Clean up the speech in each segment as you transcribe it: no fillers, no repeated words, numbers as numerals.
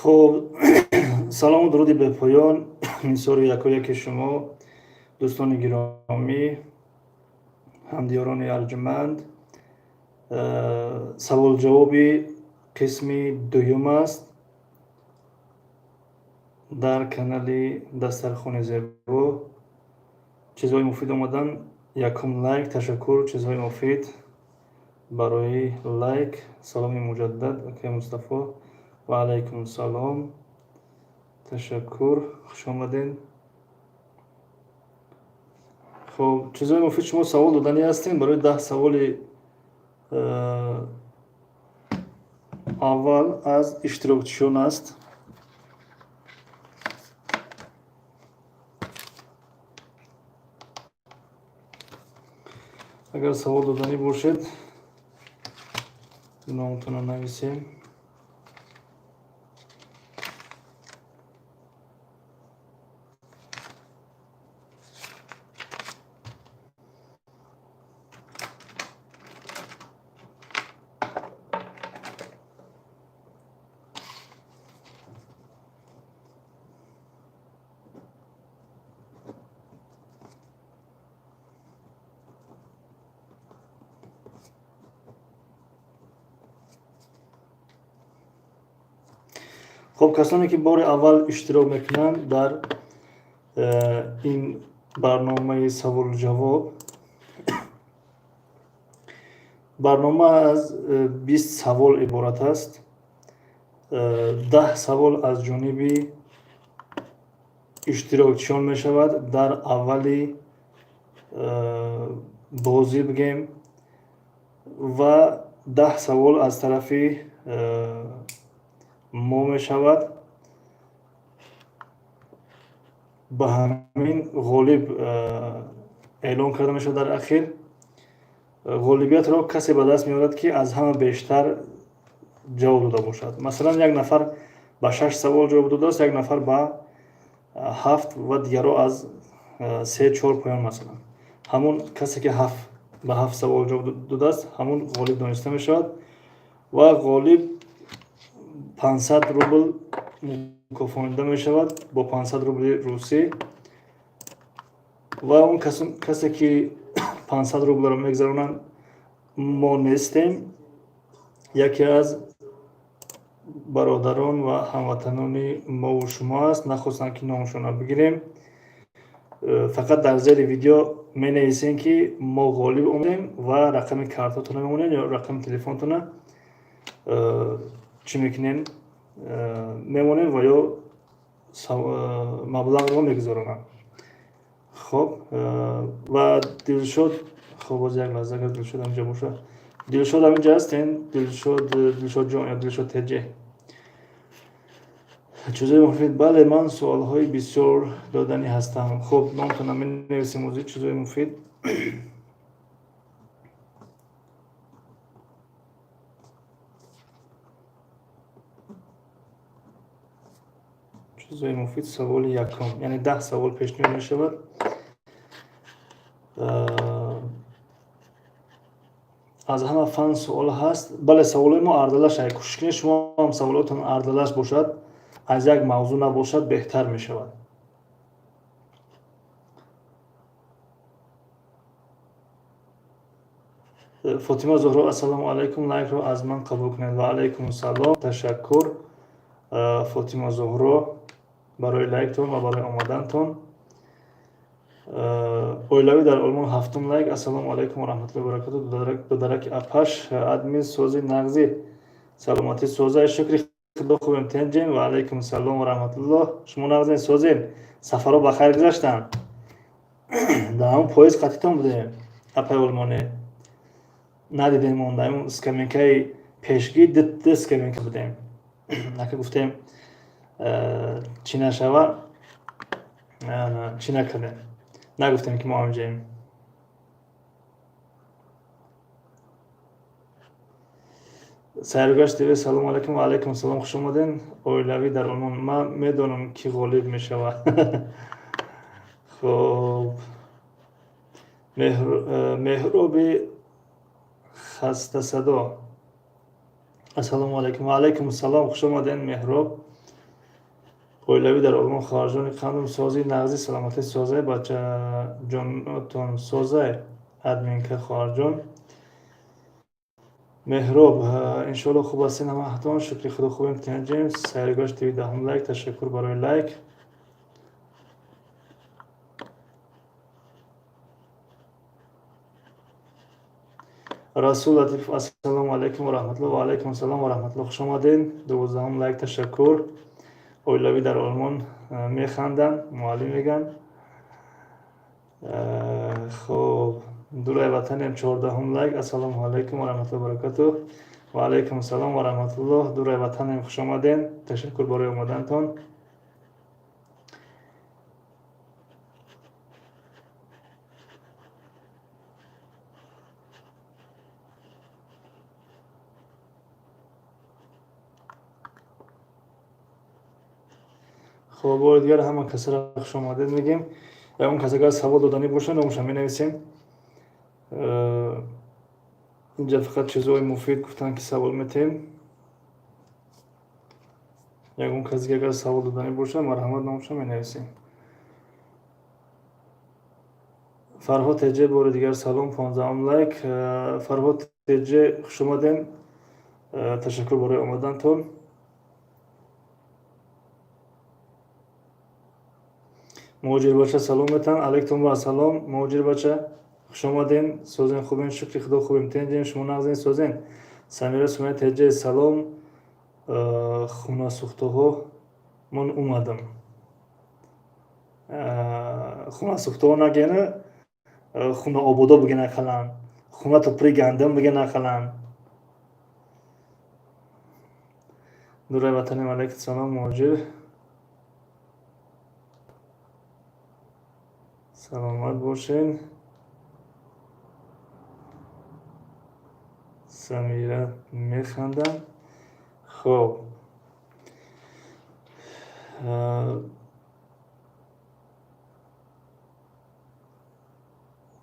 Хуб, салому дуруди бепоён нисори якояки шумо, дӯстони гиромӣ, ҳамдиёрони арҷуманд. Саволҷавоби қисми дуюм аст дар канали Дастархони зебо. Чизҳои муфид омадан. Якум лайк, ташаккур, чизҳои муфид барои лайк. Саломи муҷаддад, акай Мустафо. Ва алайкум салом, ташаккур, хуш омадед. Хуб, чизҳои муфид, шумо савол доданӣ ҳастем барои 10 саволи аввал аз иштирокчиён аст. Агар савол доданӣ бошед, номтонро нависем. Хуб, касоне ки бори аввал иштирок мекунанд дар ин барномаи саволу ҷавоб, барнома аз 20 савол иборат аст. 10 савол аз ҷониби иштирокчиён мешавад дар аввали бозӣ бигем ва 10 савол аз тарафи мо мешавад. Ба ҳамин ғолиб эълон карда мешавад. Дар ахир ғолибиятро касе ба даст меорад, ки аз ҳама бештар ҷавоб дода бошад. Масалан, як нафар ба шаш савол ҷавоб додааст, як нафар ба ҳафт ва дигарро аз се, чор поён. Масалан, ҳамон касе ки ба ҳафт савол ҷавоб додааст, ҳамон ғолиб дониста мешавад ва ғолиб 500 рубл мукофонида мешавад бо 500 рубли русӣ. Ва он касе ки 500 рублро мегузаронанд, мо нестем, яке аз бародарон ва ҳамватанони мову шумо аст. Нахостанд, ки номашонро бигирем. Фақат дар зери видео менависем, ки мо ғолиб омадем, ва рақами картотонро мемонем ё рақами телефонтона чӣ мекунем, мемонем ва ё маблағро мегузаронам. Хоб, ва Дилшод, хоб, боз як лаҳза, агар Дилшод ҳаминҷа бошад. Дилшод ҳаминҷа ҳастен? Дилшод, Дилшодҷон ё Дилшод теҷе. Чизои муфид, бале, ман суолҳои бисёр доданӣ ҳастам. Хуб, номтона менависем ози. Чизои муфид, чизои муфид, саволи якум, яъне 10 савол пешниҳод мешавад. Аз ҳама фан суол ҳаст? Бале, саволҳои мо ардалаш. Кӯшиш кунед, шумо ҳам саволотон ардалаш бошад, аз як мавзӯъ набошад, беҳтар мешавад. Фотима Зуҳро, ассалому алайкум, лайкро аз ман қабул кунед. Ва алайкум салом, ташаккур, Фотима Зуҳро, барои лайктон ва барои омадантон. Оилавӣ дар Олмон, ҳафтум лайк. Ассалому алайкум ва раҳматуллоҳи баракату, додараки апаш, админ, сози, нағзи, саломатӣ, соза, шукри Худо, хубем, тенҷем. Ва алайкум салом ва раҳматуллоҳ. Шумо нағзен, созем? Сафарҳо ба хайр гузаштанд? Дар ҳамон поезд қатитон будем, апай олмоне, надидем он дар ҳамон скамейкаи пешгӣ, ду скамейка будем. Ака гуфтем, чӣ нашава, чӣ накардем, нагуфтем, ки мо ҳамҷаем. Сайргашт ТВ, салому алайкум. Ва алайкум салом, хуш омаден. Оилавӣ дар Олмон, ман медонам, ки ғолиб мешавад. Хуб, Меҳроби Хастасадо, ассалому алайкум. Ва алайкум салом, хуш омаден, Меҳроб. Оилавӣ дар Олмон, хоҳарҷони қандум, сози нағзи, саломатӣ созай, бачаҷонотон созай, админка хоҳарҷон. Меҳроб, иншоалло хуб ҳастен ҳамаатон, шукри худо хубем, тинҷем. Сайргош ТВ даҳум лайк, ташаккур барои лайк. Расул Латифов, ассалому алайкум ва раҳматуллоҳ. Ва алайкум ассалом ва раҳматуллоҳ, хуш омадед. 12-ум лайк, ташаккур. Оилавӣ дар Олмон механданд, муаллим мегӯянд. Хуб, дурай ватанем, 14-ум лайк. Ассалому алайкум ва раҳматуллоҳи ва баракатуҳ. Ва алайкум ассалом ва раҳматуллоҳ. Дурай ватанем, хуш омадед, ташаккур барои омадантон. Хуб, бори дигар ҳама касаро хуш омадед мегӯем. Ягон кас агар савол доданӣ бошад, номаша менависем. Инҷа фақат чизҳои муфид гуфтанд, ки савол метиҳем. Ягон кас дига агар савол доданӣ бошад, марҳамат, номаша менависем. Фарҳод Теҷе, бори дигар салом, 15-ум лайк. Фарҳод Теҷе, хуш омадем, ташаккур барои омадантон. Муҳоҷирбача салом метан, алайкум ва ассалом, муҳоҷирбача, хуш омадем. Созен, хубем, шукри худо хубем, тинҷем, шумо нағзен, созен. Самира Сумая Теҷе, салом, хунасӯхтаҳо, ман омадам. Хунасӯхтаҳо нагена, хунаободо биген ақаллан, хунато пури гандум биген ақаллан. Дурай ватанем, алайкум салом, муҳоҷир, саломат бошен. Самира механдам. Хуб,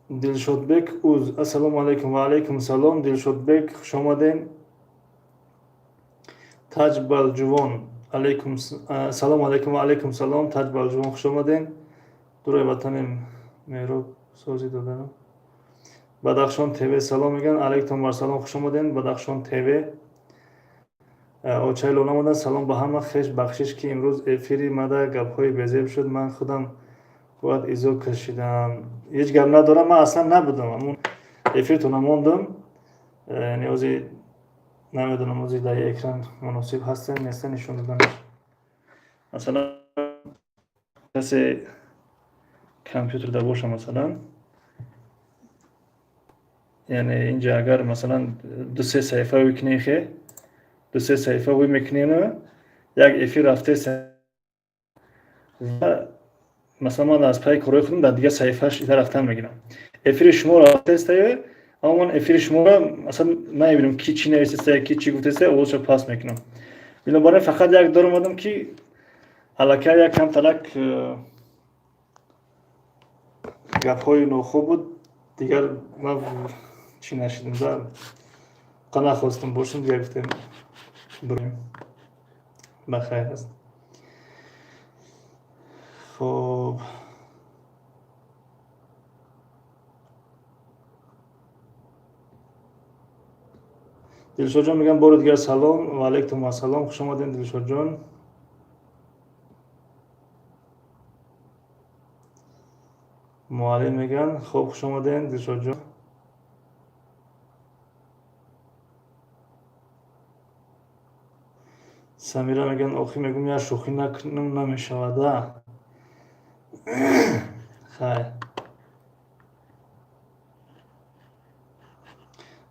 Дилшодбек Уз, ассалому алайкум. Ва алайкум салом, Дилшодбек, хуш омадем. Таҷ Балҷувон, алайкум, салому алайкум. Ва алайкум салом, Таҷ Балҷувон, хуш омадем. Дурои ватанем, Меҳроб, сози додарам. Бадахшон ТВ салом мегӯянд, алайкум вассалом, хуш омадем, Бадахшон ТВ. Очай Лона омаданд, салом ба ҳама, хеш бахшиш, ки имрӯз эфири мада гапҳои безеб шуд, ман худам бояд изо кашидам. Ҳеҷ гап надорам, ман аслан набудам, ҳамун эфиртона мондам. Яъне ози намедонам, ози дар экран муносиб ҳастем, нестем нишон доданаш. Масалан, касе компютерда боша, масалан, яъне инҷа агар, масалан, ду-се саҳифа ҳуй кунӣ, хе ду-се саҳифа ҳуй мекунӣ, як эфир рафтест ва масалан ман аз пайи корҳои худам дар дигар саҳифааш ита рафтан мегирам. Эфири шумо рафтеста, аммо ман эфири шуморо масалан намебинам, ки чӣ нависеста, ки чӣ гуфтеста, овозша паст мекунам. Бинобар ин фақат як дор омадам, ки аллакай як камтарак гапҳои нохуб буд, дигар ман чӣ нашидам да, қа нахостам бошам, дигар гуфтем бурем, ба хайр аст. Хуб, Дилшодҷон мегӯям, бори дигар салом. Ва алайкум ассалом, хуш омадем, Дилшодҷон. Муаллим мегӯянд, хуб, хуш омадем, Дилшодҷон. Самира мегӯянд, охӣ мегӯм, як шӯхӣ накунам намешавада. Хайр,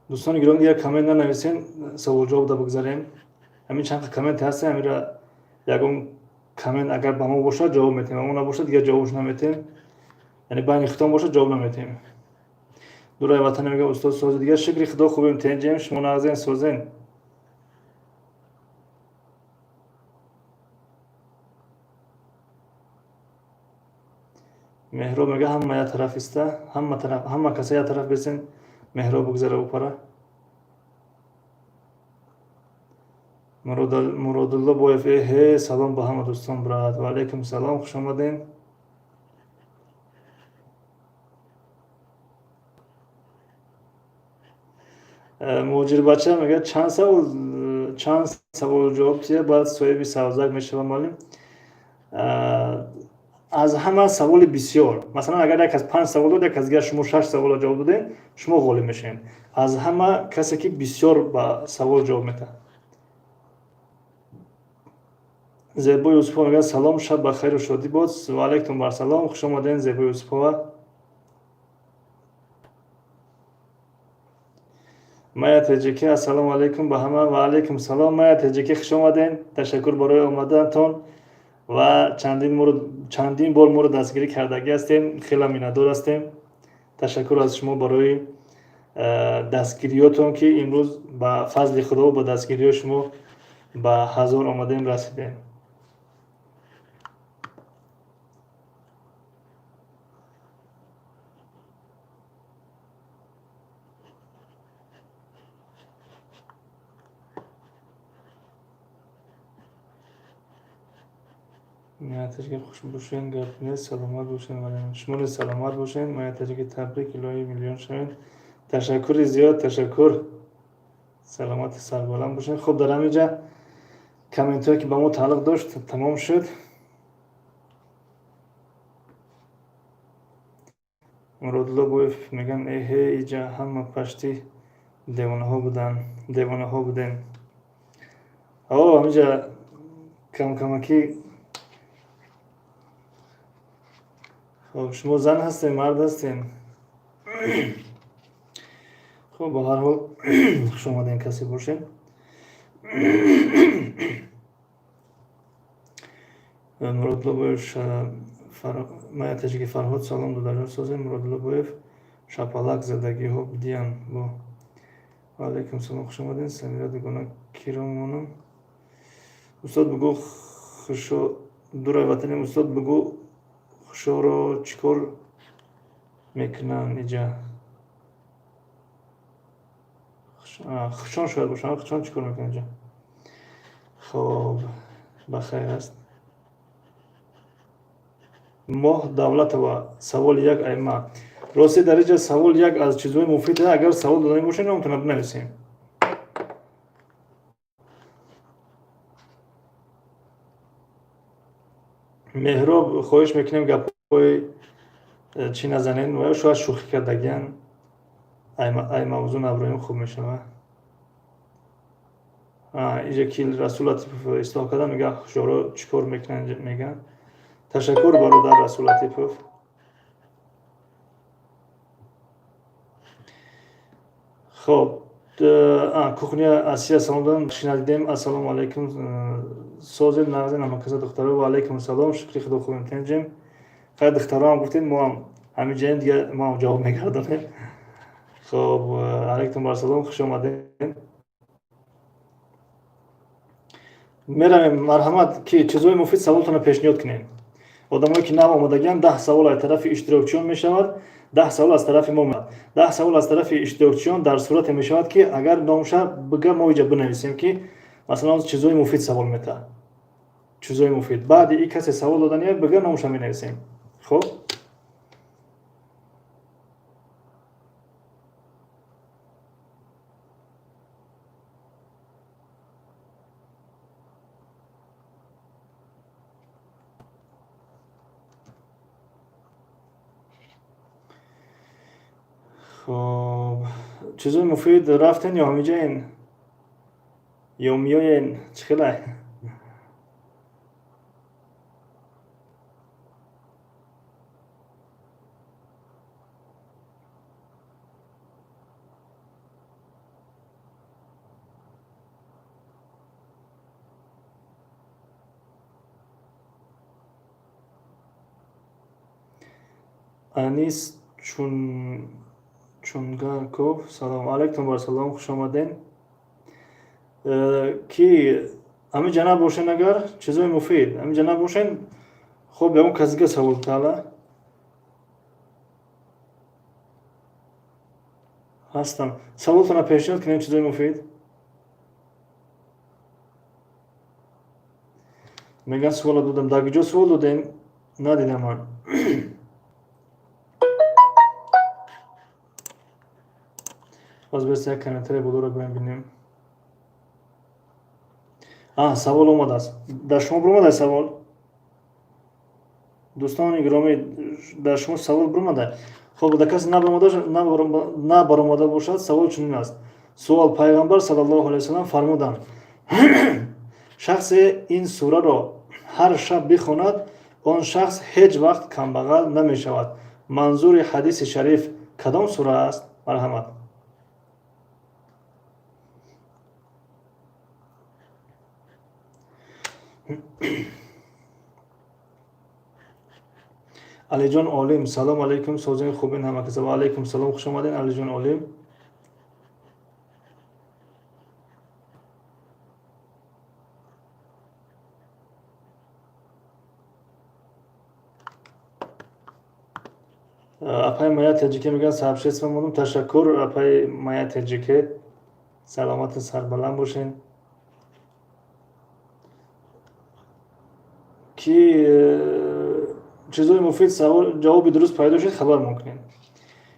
дӯстони гиромӣ, дигар коммент нанависем, саволҷавоб да бигзарем. Ҳамин чанд комменте ҳастем, ҳамира ягон коммент агар ба мо бошад, ҷавоб метиҳем, ба мо набошад, дигар ҷавобш наметиҳем, яъне байни худтон бошад, ҷавоб наметиҳем. Дурай ватане мегӯяд, устод, сози дигар, шукри худо хубем, тинҷем, шумо нағзен, созен. Меҳроб мегӯяд, ҳама як тараф иста, ҳама тараф, ҳама каса як тараф бесен, Меҳроб бугзара упара. Муродулло Боев, эҳе, салом ба ҳама дӯстон, брат. Ва алайкум салом, хуш омадем. Муҳоҷирбача мегӯяд, чанд саволу ҷавоб тия, баъд соҳиби савзак мешавам, муаллим. Аз ҳама саволи бисёр, масалан, агар як кас панҷ савол дод, як кас дигар шумо шаш саволро ҷавоб додем, шумо ғолиб мешавед. Аз ҳама касе ки бисёр ба савол ҷавоб медиҳад. Зебо Юсупова мегӯяд, салом, шаб ба хайру шодӣ бод. Ва алайкум барсалом, хуш омадем, Зебо Юсупова. Майя Теҷикӣ, ассалому алайкум ба ҳама. Ва алайкум салом, Майя Теҷикӣ, хуш омадем. Ташаккур барои омадаатон ва чандин бор моро дастгирӣ кардагӣ ҳастем, хеле миннатдор ҳастем. Ташаккур аз шумо барои дастгириётон, ки имрӯз ба фазли Худо ба дастгириҳои шумо ба 1000 омадем, расидем. Таҷики, хуш бошен, гап нест, саломат бошен. Шумо низ саломат бошен. Мая Таҷики, табрик, илоҳи миллион шавед. Ташаккури зиёд, ташаккур, саломати сарбаланд бошен. Хуб, дар ҳамин ҷа комментҳое ки ба мо тааллуқ дошт, тамом шуд. Муродулло Боев мегӯянд, эҳе, иҷа ҳама пашти девонаҳо буданд, девонаҳо будем. О, ҳаминҷа камкамакӣ. Хуб, шумо зан ҳастем, мард ҳастем? Хуб, ба ҳар ҳол, хуш омадем, касе бошем. Муродулло Боев, Майя Таҷики, Фарҳод, салом, додарҷон, созем. Муродулло Боев, шапалак задагиҳо бидиян бо. Ва алайкум салом, хуш омадем. Самира Дугона Киромонам, устод, бугӯ хушо дурай ватанем. Устод, бугӯ, хушоро чӣ кор мекунанд иҷа? Хушон шояд бошанд, хушон чӣ кор мекунанд иҷа? Хоб, ба хайр аст. Моҳ Давлатова, саволи як айма. Рости, дар иҷа савол як аз чизҳои муфид, агар савол додани бошед, наметавонам бинависем. Меҳроб, хоҳиш мекунем, гапҳои чӣ назанед, ва шояд шӯхӣ кардагиян, ай мавзӯъ наброем, хуб мешавад. Иҷа ки Расул Латипов ислоҳ карда, мега, хушоро чӣ кор мекунанд, мегӯянд. Ташаккур, бародар Расул Латипов. Хоб, кухня Асия, салом додам, шинадидем. Ассалому алайкум, созем, нағзе, намаказа, духтаро. Ва алайкум салом, шукри Худо, хубем, тенҷем. Хайр, духтароам гуфтем, моам ҳамин ҷаем, дига моам ҷавоб мегардонем. Хоб, алайкум барсалом, хуш омадем. Меравем, марҳамат, ки чизҳои муфид саволтонро пешниҳод кунем. Одамое ки нав омадагианд, 10 савол аз тарафи иштирокчиён мешавад, 10 савол аз тарафи мо. 10 савол аз тарафи иштирокчиён дар сурате мешавад, ки агар номша бига, мо иҷа бинависем, ки масалан чизҳои муфид савол метаҳад, чизҳои муфид. Баъди и касе савол додания бига, номша менависем. Хуб, хоб, чизҳои муфид рафтен ё ҳамиҷаен ё миёен, чӣ хелай? Анис Чунгарков, салом алайкум, вассалом, хуш омаден. Ки ҳамин ҷа набошен, агар чизҳои муфид ҳамин ҷа набошен, хуб, ягон кас дига савол таала ҳастам, саволтонро пешниҳод кунем, чизҳои муфид. Мегӯянд, суола додам. Дар куҷо суол додем? Надидам ман. Боз бес як комментарий болоро биёем бинем. А, савол омадааст. Дар шумо биромада савол? Дӯстони гиромӣ, дар шумо савол биромада? Хоб, дар касе набаромада бошад, савол чунин аст. Суол: Пайғамбар саллаллоҳу алайҳи васаллам фармуданд: «Шахсе ин сураро ҳар шаб бихонад, он шахс ҳеҷ вақт камбағал намешавад». Манзури ҳадиси шариф кадом сура аст? Марҳамат. Алиҷон Олим, салом алейкум, созин, хубин ҳама каса? Ва алейкум салом, хуш омаден, Алиҷон Олим. Апаи Мая Таҷике мегӯянд, сообщество мондум. Ташаккур, апаи Мая Таҷике, саломату сарбаланд бошен. Ки чизои муфид, савол ҷавоби дуруст пайдо шуд, хабармон кунем.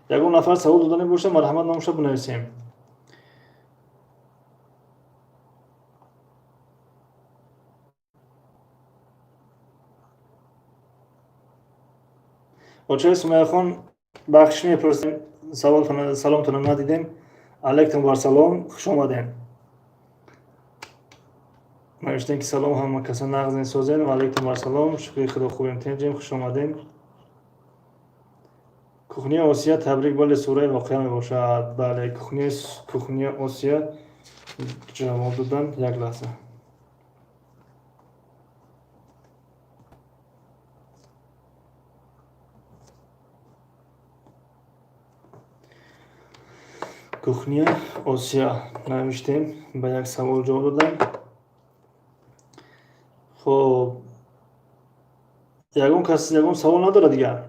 Ягон нафар савол додане боша, марҳамат, номаша бинависем. Очаи Сумаяхон, бахшиш мепурсем, саломтона надидем. Алейкум вассалом, хуш омадем. Навиштем, ки салом, ҳама каса нағзен, созен? Ва алейкум вассалом, шукри Худо, хубем, тинҷем, хуш омадем. Кухняи Осия, табрик. Бале, сураи Воқеа мебошад. Бале, Кухняи Осия ҷавоб додан. Як лаҳза. Кухня Осия навиштем, ба як савол ҷавоб додам. Хоб, ягон кас ягон савол надорад дигар?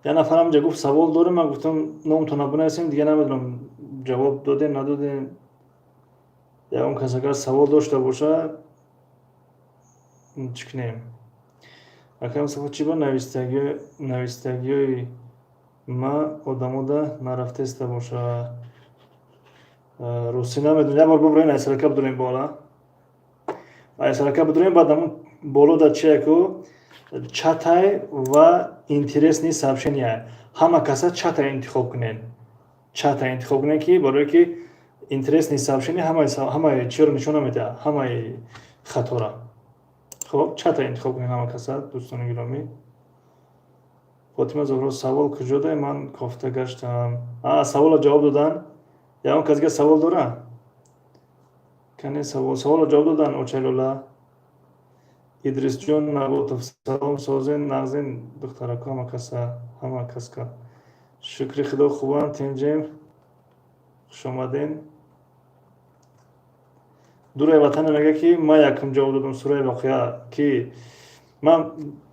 Як нафар ҳамҷа гуфт, савол дорем. Ман гуфтам, номтона бинависем. Дигар намедонам, ҷавоб додем, надодем. Ягон кас агар савол дошта бошад, чӣ кунем? Акам, савол чӣ ба навистагиҳои ма одамода нарафтеста боша? Ростӣ намедонам. Як бор бубурем, айсарака бидурем бола, айсарака бидурем. Баъд ҳамун боло дар чияку чатай ва интересные сообщения. Ҳама каса чата интихоб кунед, чата интихоб кунед, ки барое ки интересные сообщения ҳамаи чиро нишон намедиҳад, ҳамаи хатора. Хоб, чата интихоб кунед ҳама каса, дӯстони гиромӣ. Фотима Зуҳро, савол куҷо дай? Ман кофта гаштам. А, саволро ҷавоб додан. Ягон кас дига савол дора? Кане савол? Саволро ҷавоб додан. Очайлола. Идрисҷон Наботов, салом, созен, нағзен, духтарако, ҳама каса, ҳама каска? Шукри Худо, хубам, тинҷем, хушомаден. Дураи ватане мега, ки ман якум ҷавоб додам, сураи Воқеа. Ки ман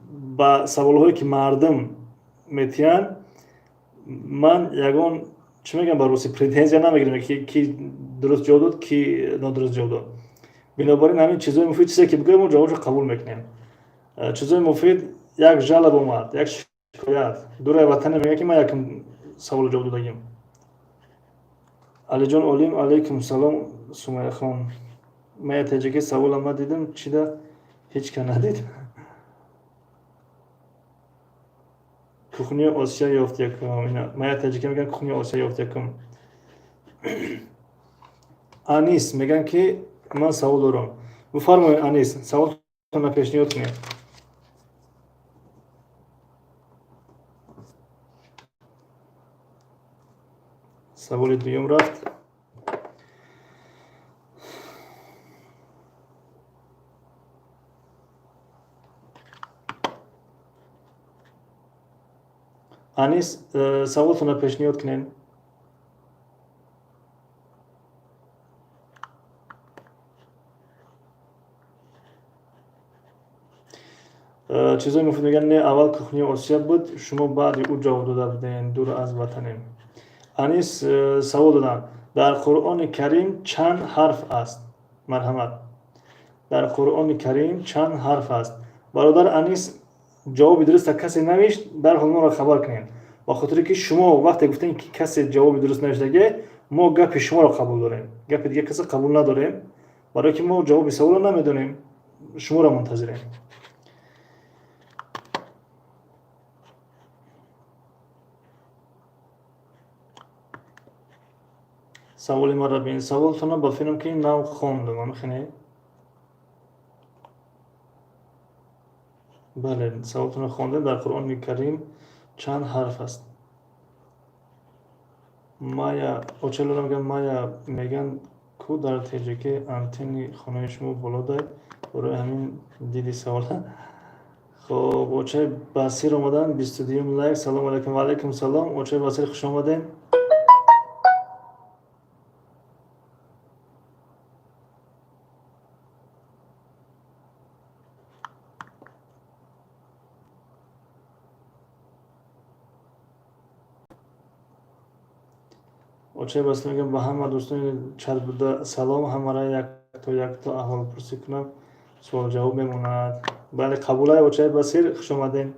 ба саволҳое, ки мардум метиҳанд, ман ягон, чӣ мегӯям ба русӣ, претензия намегирем, ки дуруст ҷавоб дод, ки нодуруст ҷавоб дод. Бинобар ин ҳамин чизои муфид, чизе ки бигӯем, мо ҷавобшо қабул мекунем. Чизои муфид, як жалоба омад, як шикоят. Дураи ватане мега, ки ман якум саволо ҷавоб додагим. Алиҷон Олим, алейкум салом. Сумаяхон, ман я таҷики, саволам надидам. Чида ҳеҷ ка надид? Кухняи Осия ёфт якум. Ман я таҷика мегӯям, Кухняи Осия ёфт якум. Анис мегӯям, ки ман савол дорам. Бифармоед, Анис, саволтонро пешниҳод кунед. Саволи дуюм рафт. Анис, саволтонро пешниҳод кунед. Чизои муфид мегӯянд, не, аввал Кухняи Осия буд, шумо баъди ӯ ҷавоб дода будем. Дур аз ватанем. Анис савол додам: дар Қуръони Карим чанд ҳарф аст? Марҳамат. Дар Қуръони Карим чанд ҳарф аст? Бародар Анис, ҷавоби дуруста касе навишт, дарҳол моро хабар кунед, ба хотире ки шумо вақте гуфтем, ки касе ҷавоби дуруст навиштаге, мо гапи шуморо қабул дорем, гапи дига касе қабул надорем, барое ки мо ҷавоби саволро намедонем, шуморо мунтазирем. Саволи маро бин. Саволтонро ба филм ки нав хондум, амихине. Бале, саволтонро хондем. Дар Қуръони Карим чанд ҳарф аст? Мая очалора меган, мая меган ку дар теҷаки антенни хонаи шумо боло дай, барои ҳамин диди савола. Хоб, очаи Басир омадан, 22-юм лайк. Салому алайкум. Ва алайкум салом, очаи Басир, хуш омадем. Очаи Басир мегӯям, ба ҳама дӯстони чат буда салом, ҳамаро якто якто аҳволпурсӣ кунам, суолҷавоб мемонад. Бале, қабулай, очаи Басир, хуш омадем.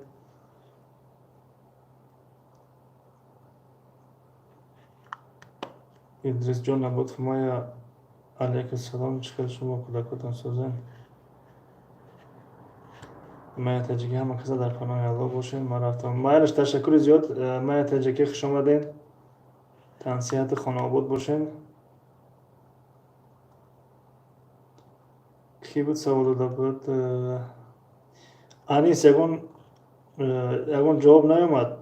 Идрисҷон Наботов, мая, алайкум салом, чӣ хел шумо, кӯдакотон созен? Мая Таҷикӣ, ҳама каса дар паноҳи Аллоҳ бошед, ман рафтам. Майлаш, ташаккури зиёд, Мая Таҷикӣ, хуш омадем, тансиҳату хонаобод бошед. Кӣ буд савол дода буд? Анис, ягон ҷавоб наёмад.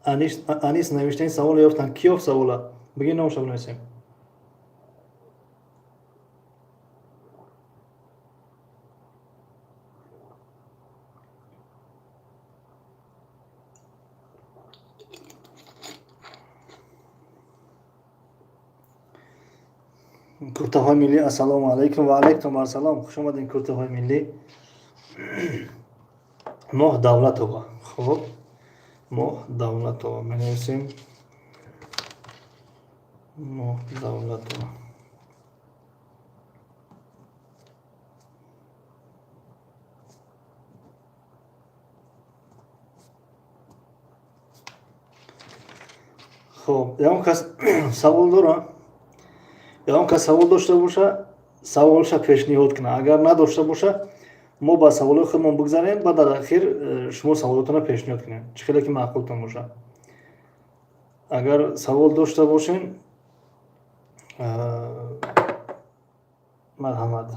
Анис навиштани саволро ёфтанд. Кӣ ёфт савола? Бигин, номаша бинависем. Куртаҳои миллӣ, ассалому алайкум. Ва алайкум ассалом, хуш омадем, куртаҳои миллӣ. Моҳ Давлатова. Хуб, Моҳ Давлатова менависем. Моҳ Давлатова. Хуб, ягон кас савол дора? Ягон кас савол дошта боша, саволша пешниҳод кунад. Агар надошта боша, мо ба саволҳои худмон бигзарем, баъд дар ахир шумо саволотонро пешниҳод кунем, чӣ хеле ки маъқултон боша. Агар савол дошта бошем, марҳамат.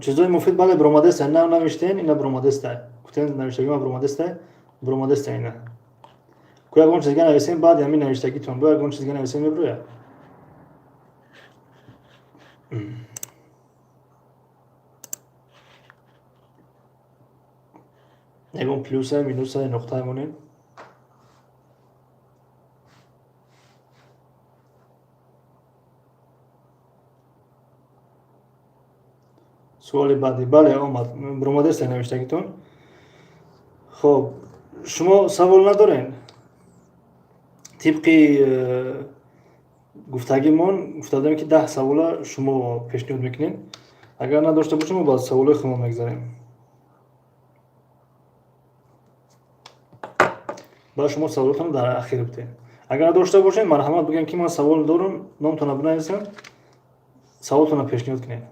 Чизои муфид, бале, биромадеста, нав навиштен, ина биромадеста. Гуфтен, навиштагима биромадеста, биромадеста ина. Ку ягон чиз дига нависем, баъди ҳамин навиштагитон бо ягон чиз дига нависем, мебирояд. Ягон плюса, минуса, нуқта монем. Суоли баъдӣ. Бале, омад, биромадеста навиштагитон. Хоб, шумо савол надорен? Тибқи гуфтагимон гуфта будем, ки 10 савола шумо пешниҳод мекунед. Агар надошта бошем, мо ба саволҳои худмон мегзарем. Ба шумо саволотонро дар ахир битем. Агар дошта бошем, марҳамат, бигӯем, ки ман савол дорам, номтонро бинависем, саволтонро пешниҳод кунед.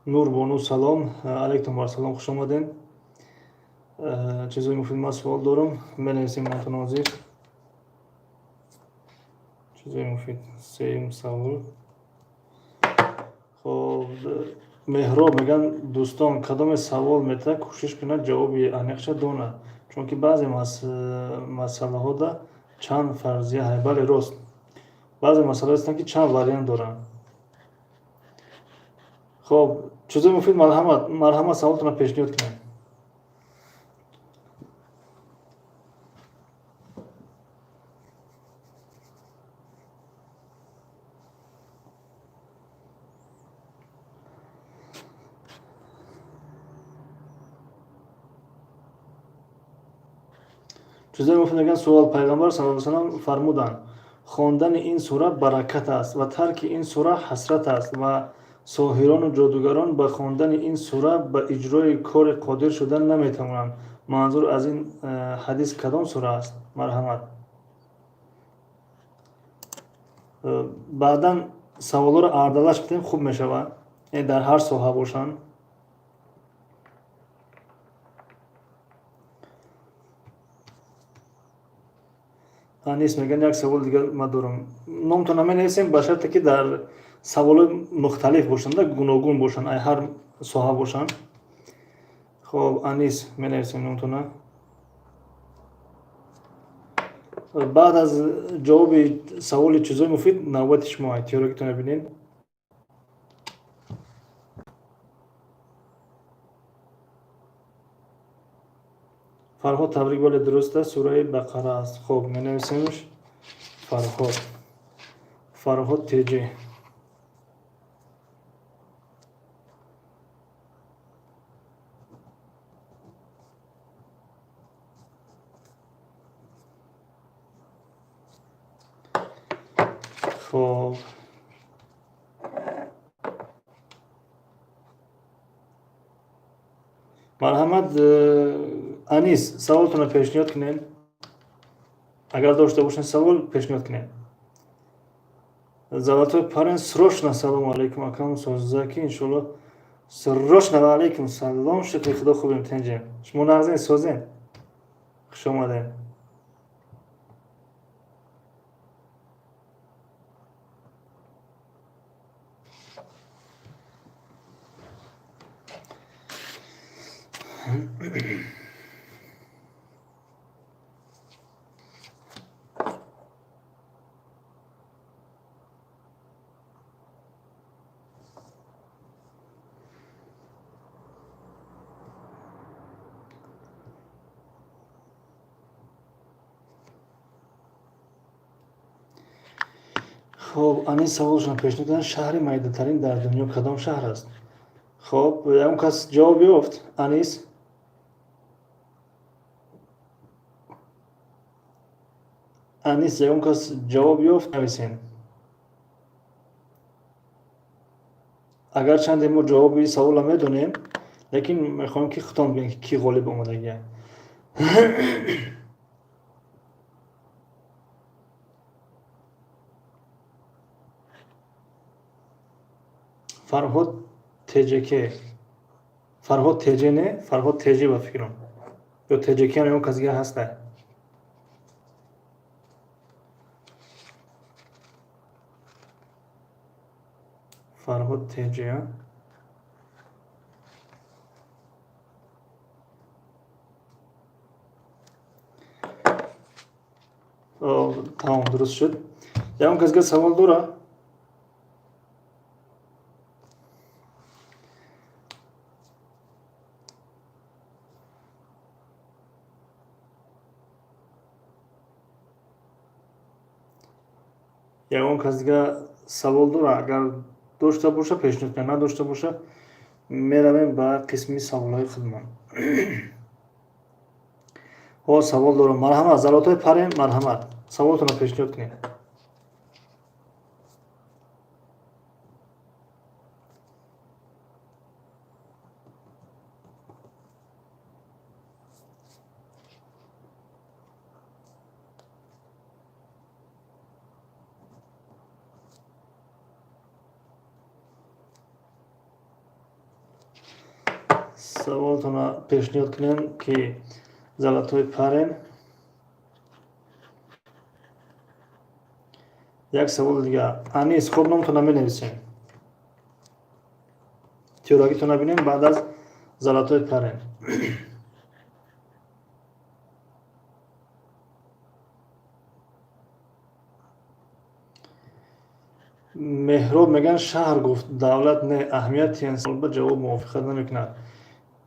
Нурбону, салом. Алайкум вассалом, хуш омадем. Чизои муфид, ман суол дорам, менависем номтон ҳозир. Чизои муфид, сеюм савол. Хоб, Меҳроб мегӯянд: дӯстон, кадоме савол метавад, кӯшиш кунад ҷавоби аниқша донад, чунки баъзе масъалаҳода чанд фарзия ҳай. Бале, рост, баъзе масъалаҳо ҳастанд, ки чанд вариант доранд. Хоб, чизои муфид, марҳамат, марҳамат, саволтонро пешниҳод кунед. Чизои муфид мегӯянд: суол: Пайғамбар саллаллоҳу алайҳи васаллам фармуданд: хондани ин сура баракат аст ва тарки ин сура ҳасрат аст ва соҳирону ҷодугарон ба хондани ин сура ба иҷрои коре қодир шуда наметавонанд. Манзур аз ин ҳадис кадом сура аст? Марҳамат, баъдан саволҳоро ардалаш бидем, хуб мешавад, яъне дар ҳар соҳа бошанд. Анис мегӯянд: як савол дигар ма дорам. Номтон наменависем, ба шарте ки дар саволҳои мухталиф бошанд, гуногун бошанд, ай ҳар соҳа бошанд. Хоб, Анис, менависем номтона. Баъд аз ҷавоби саволи чизои муфид навбати шумо, тиёракитона бинед. Фарҳод, табрик, бале, дуруст аст, сураи Бақара аст. Хоб, менависемш. Фарҳод, Фарҳод Теҷи. Хоб, марҳамат, Анис, саволтонро пешниҳод кунед. Агар дошта бошед савол, пешниҳод кунед. Золотой парень, срочно. Салому алайкум, акам, созаки, иншолло. Срочно. Ва алайкум салом, шукри Худо, хубем, тенҷем. Шумо нағзен, созен? Хуш омадем. Хоб, Анис саволшон пешниҳод карданд: шаҳри майдатарин дар дунё кадом шаҳр аст? Хоб, ягон кас ҷавоб ёфт? Анис, Анис, ягон кас ҷавоб ёфт? Нависем. Агарчанде мо ҷавоби саволро медонем, лекин мехоҳем, ки худтон бинед, ки кӣ ғолиб омадагия. Фарҳод Тҷк, Фарҳод Тж, не, Фарҳод Тж, ба фикрам, ё Тҷк ам ягон кас дига ҳаста? Фарҳод Тж. Тамом, дуруст шуд. Ягон кас дига савол дора? Ягон кас дига савол дора? Агар дошта боша, пешниҳод кунад, надошта боша, меравем ба қисми саволҳои худмон. Ҳо, савол дорам. Марҳамат, Золотой парень, марҳамат, саволтонро пешниҳод кунед. Саволтонро пешниҳод кунем, ки Золотой парень. Як саволи дига, Анис. Хуб, номтона менависем, тиёрагитона бинем, баъд аз золотой парень. Меҳроб мегӯянд, шаҳр гуфт, давлат не. Аҳамияти ба ҷавоб мувофиқат намекунад.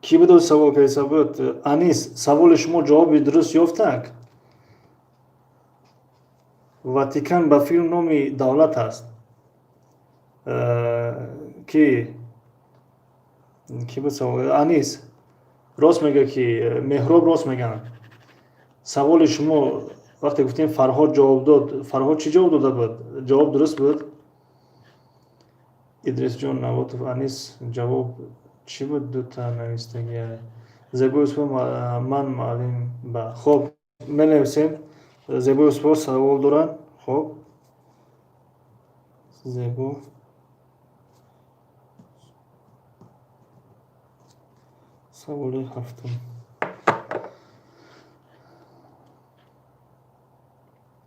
Кӣ будо савол кардиса буд? Анис, саволи шумо ҷавоби дуруст ёфтак. Ватикан ба филм номи давлат аст. Ки буд савол? Анис рост мегӯяд, ки Меҳроб рост мегӯянд. Саволи шумо вақте гуфтем, Фарҳод ҷавоб дод. Фарҳод чӣ ҷавоб дода буд? Ҷавоб дуруст буд? Идрисҷон Навотов, Анис, ҷавоб чӣ буд? Дута навистагия. Зебои Юсупов, ман муаллим ба. Хоб, менависем. Зебои Юсупов савол доранд. Хоб, Зебо, саволи ҳафтум.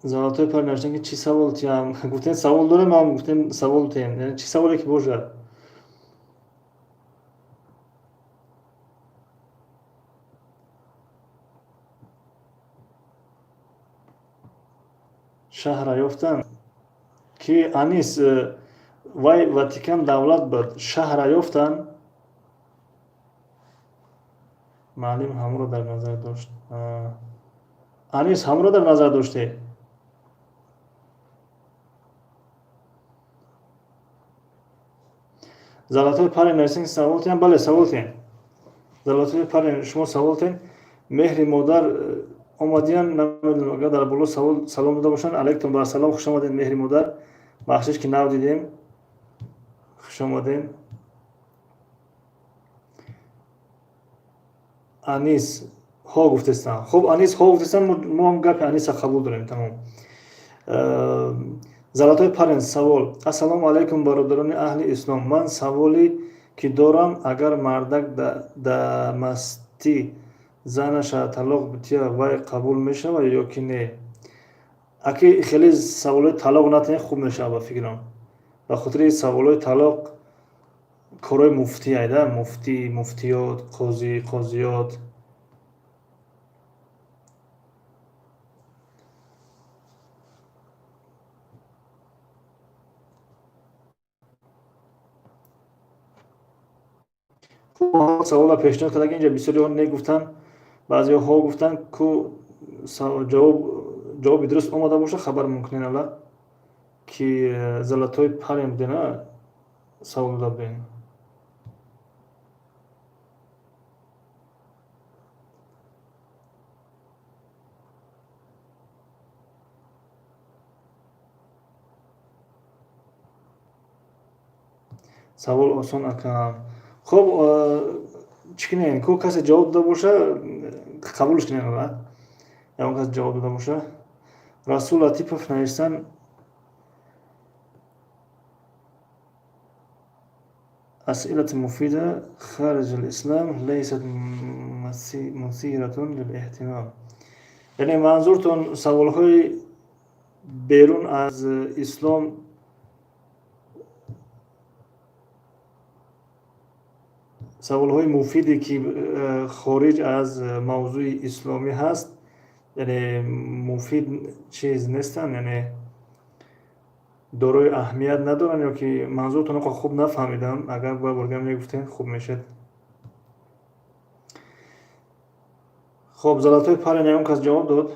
Золотой пар навиштан, ки чӣ савол тиям? Гуфтем, савол дорем, ам гуфтем, савол тием, яъне чӣ саволе ки бошад. Шаҳра ёфтан ки, Анис, вай Ватикан давлат буд, шаҳра ёфтан. Маълим ҳамро дар назар дошт. Анис, ҳамро дар назар доште? Золотой парень нависен, савол тиям. Бале, савол тием. Золотой парень, шумо савол тием. Меҳри модар омадиян, намедонам, агар дар боло савол салом дода бошанд. Алайкум ба салом, хуш омадед, меҳри модар. Бахшиш, ки нав дидем. Хуш омадем. Анис ҳо гуфтестам. Хуб, Анис ҳо гуфтестам, мо ҳам гапи Аниса қабул дорем, тамом. Золотой парень савол: ассалому алайкум, бародарони аҳли ислом. Ман саволе ки дорам: агар мардак да мастӣ занаша талоқ бития, вай қабул мешавад ё ки не? Аки хеле саволои талоқ натиҳем, хуб мешавад ба фикрам, ба хотири саволои талоқ корҳои муфтӣ айда, муфтӣ, муфтиёт, қозӣ, қозиёт. Савола пешниҳод карда, ки инҷа бисёриҳо не гуфтанд, баъзеҳо ҳо гуфтанд. Ку ҷавоб, ҷавоби дуруст омада боша, хабар мумкин ала, ки золотой парень будена савол дода будем. Савол осон, акам. Хуб, чӣ кунем? Ку касе ҷавоб дода боша, қабулш кунем ала, ягон кас ҷавоб дода боша. Расул Латипов навиштан: أسئلة مفيدة خارج الإسلام ليست مثيرة للاهتمام. Яъне манзуртон саволҳои берун аз ислом, саволҳои муфиде ки хориҷ аз мавзӯи исломӣ ҳаст, яъне муфид чиз нестанд, яъне дорои аҳамият надоранд, ё ки манзуртон хуб нафаҳмидам. Агар бояд бордигар мегуфтем, хуб мешуд. Хоб, золотой парень, ягон кас ҷавоб дод?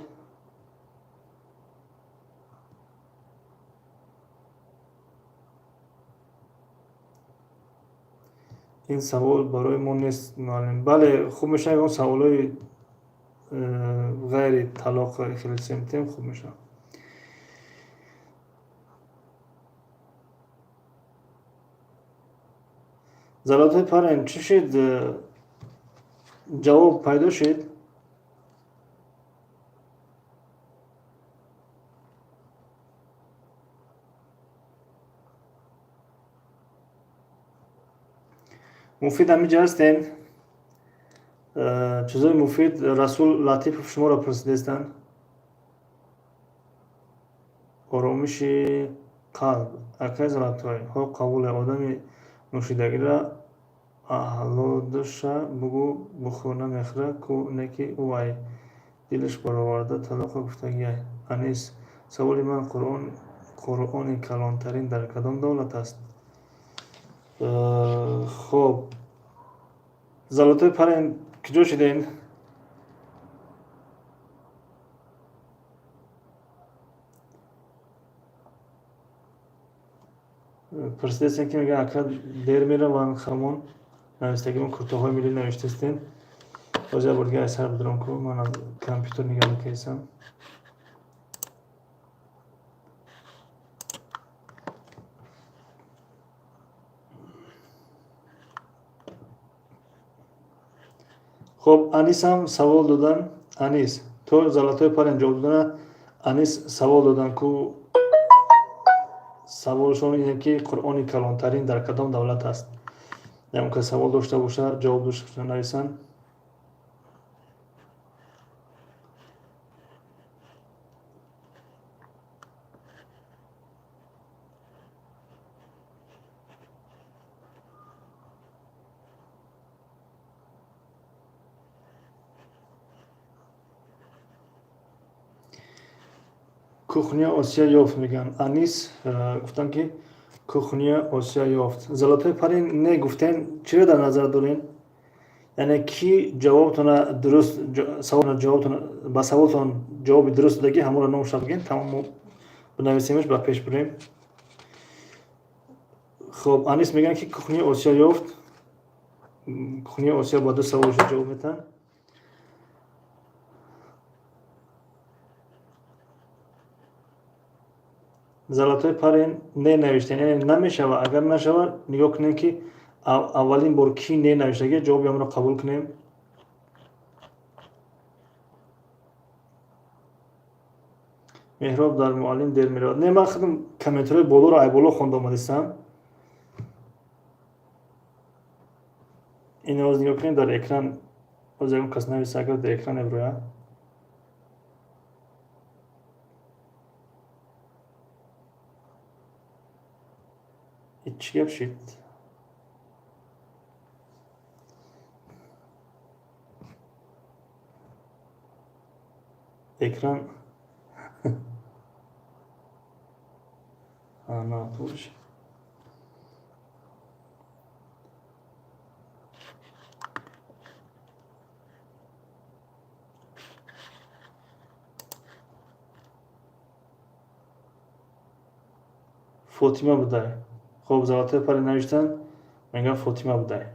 Ин савол барои мо нест, муаллим. Бале, хуб мешавад, ягон саволҳои ғайри талоқ хеле семтем, хуб мешавад. Золотой парень, чӣ шид, ҷавоб пайдо шид? Муфид ҳамиҷа ҳастен? Чизои муфид Расул Латипов шуморо пурсидастанд. Оромиши қалб. Акай Золотой, ҳо, қабуле, одами нӯшидагиро аҳлодша бугӯ, бухӯр, намехӯра ку, не ки ӯ ай дилаш бароварда талоқа гуфтагиай. Анис, саволи ман: Қуръони калонтарин дар кадом давлат аст? Хоб, Золотой парень, куҷо шидем? Пурсидастем, ки мегӯяд, ака, дер мераванд, хамон навистагимон куртоҳои миллӣ навиштастем. Боз як бор дига аз сар бидорам ку, ман аз компютер нигаҳ мекардистам. Хоб, Анисам савол додан. Анис, то Золотой парень ҷавоб додана, Анис савол додан ку, саволшон ине ки Қуръони калонтарин дар кадом давлат аст? Ягон кас савол дошта боша, ҷавоб дошта боша, нависанд. Кухня Осия ёфт, мегӯянд. Анис гуфтанд, ки Кухня Осия ёфт. Золотой парень, не гуфтем, чиро дар назар дорем? Яъне ки ҷавобтона дуруст, ба саволтон ҷавоби дуруст додагӣ, ҳамонро номша бигӯем, тамом, мо бинависемш, ба пеш бурем. Хоб, Анис мегӯянд, ки Кухня Осия ёфт. Кухня Осия ба ду саволшо ҷавоб метаҳанд. Золотой парень, не навиштем, яъне намешава. Агар нашава, нигоҳ кунем, ки аввалин бор ки не навиштаги, ҷавоби ҳамонро қабул кунем. Меҳроб дар муаллим дер меравад. Не, ман худам комментариҳои болоро ай боло хонда омадистам. Ин оз нигоҳ кунем дар экран, оз ягон кас нависа, агар дар экран мебирояд. Чӣ гап шид? Экран на туш. Фотима будай. Хоб, Золотой парень навиштан, мегӯям, Фотима будай.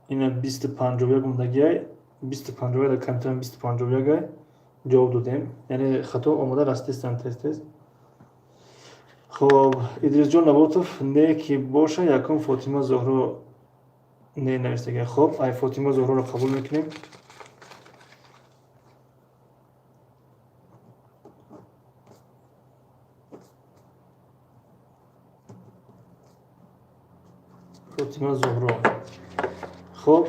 Ина 20:51 мондагиай, 20:51 дар компютерам, 20:51 ҷавоб додем, яъне хато омода растистан тез тез. Хоб, Идрисҷон Наботов, не ки боша, якум Фотима Зоҳро не навистага. Хоб, ай Фотима Зоҳроро қабул мекунем. Фотима Зуҳро. Хоб,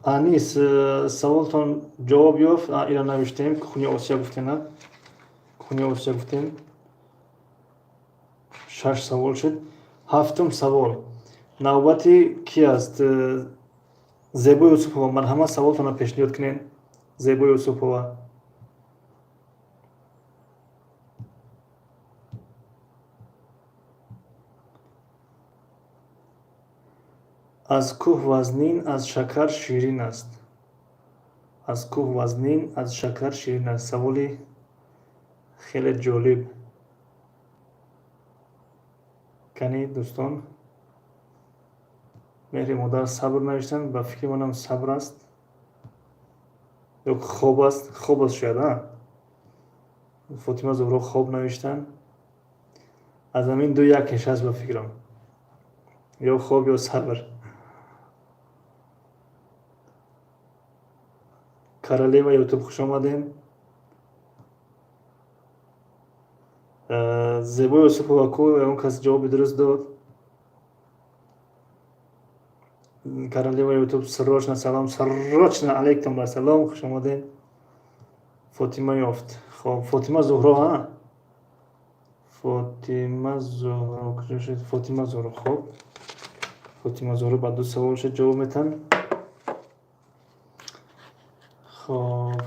Анис, саволтон ҷавоб ёфт. Ира навиштем, Кухня Осия гуфтем, Кухня Осия гуфтем. Шаш савол шуд. Ҳафтум савол навбати ки аст? Зебо Юсупова, марҳамат, саволтонро пешниҳод кунед. Зебо Юсупова. Аз кӯҳ вазнин, аз шакар ширин аст. Аз кӯҳ вазнин, аз шакар ширин аст. Саволи хеле ҷолиб. Кани, дӯстон? Меҳри модар, сабр навиштанд. Ба фикри манам, сабр аст ё хоб аст? Хоб аст шояд. А Фотима Зуҳро хоб навиштанд. Аз ҳамин ду якеш аст, ба фикрам, ё хоб, ё сабр. Королева Ютуб, хуш омадем. Зебо Юсупова ку, ягон кас ҷавоби дуруст дод? Королева Ютуб, срочно салом, срочно, алейкум ассалом, хуш омадем. Фотима ёфт. Хоб, Фотима Зуҳро, ҳа, Фотима Зуҳро куҷо шуд? Фотима Зуҳро. Хоб, Фотима Зуҳро ба ду саволша ҷавоб метаҳанд. Хоб,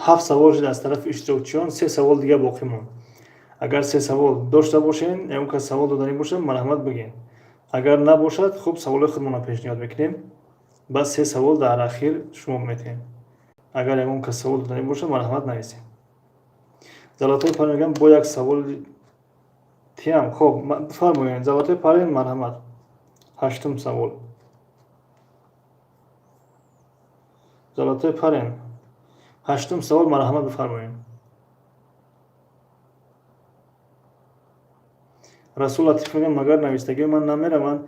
ҳафт савол шуд аз тарафи иштирокчиён, се савол дига боқӣ монд. Агар се савол дошта бошен, ягон кас савол доданӣ бошад, марҳамат, бигӯен. Агар набошад, хуб, саволҳои худмонро пешниҳод мекунем, баъд се савол дар ахир шумо метиҳем. Агар ягон кас савол доданӣ бошад, марҳамат, нависем. Золотой парень мегӯям, бо як саволи тиям. Хоб, бифармоед, Золотой парень, марҳамат, ҳаштум савол. Золотой парень, ҳаштум савол, марҳамат, бифармоед. Расул Латиф мегӯям, магар навистагиҳои ман намераванд?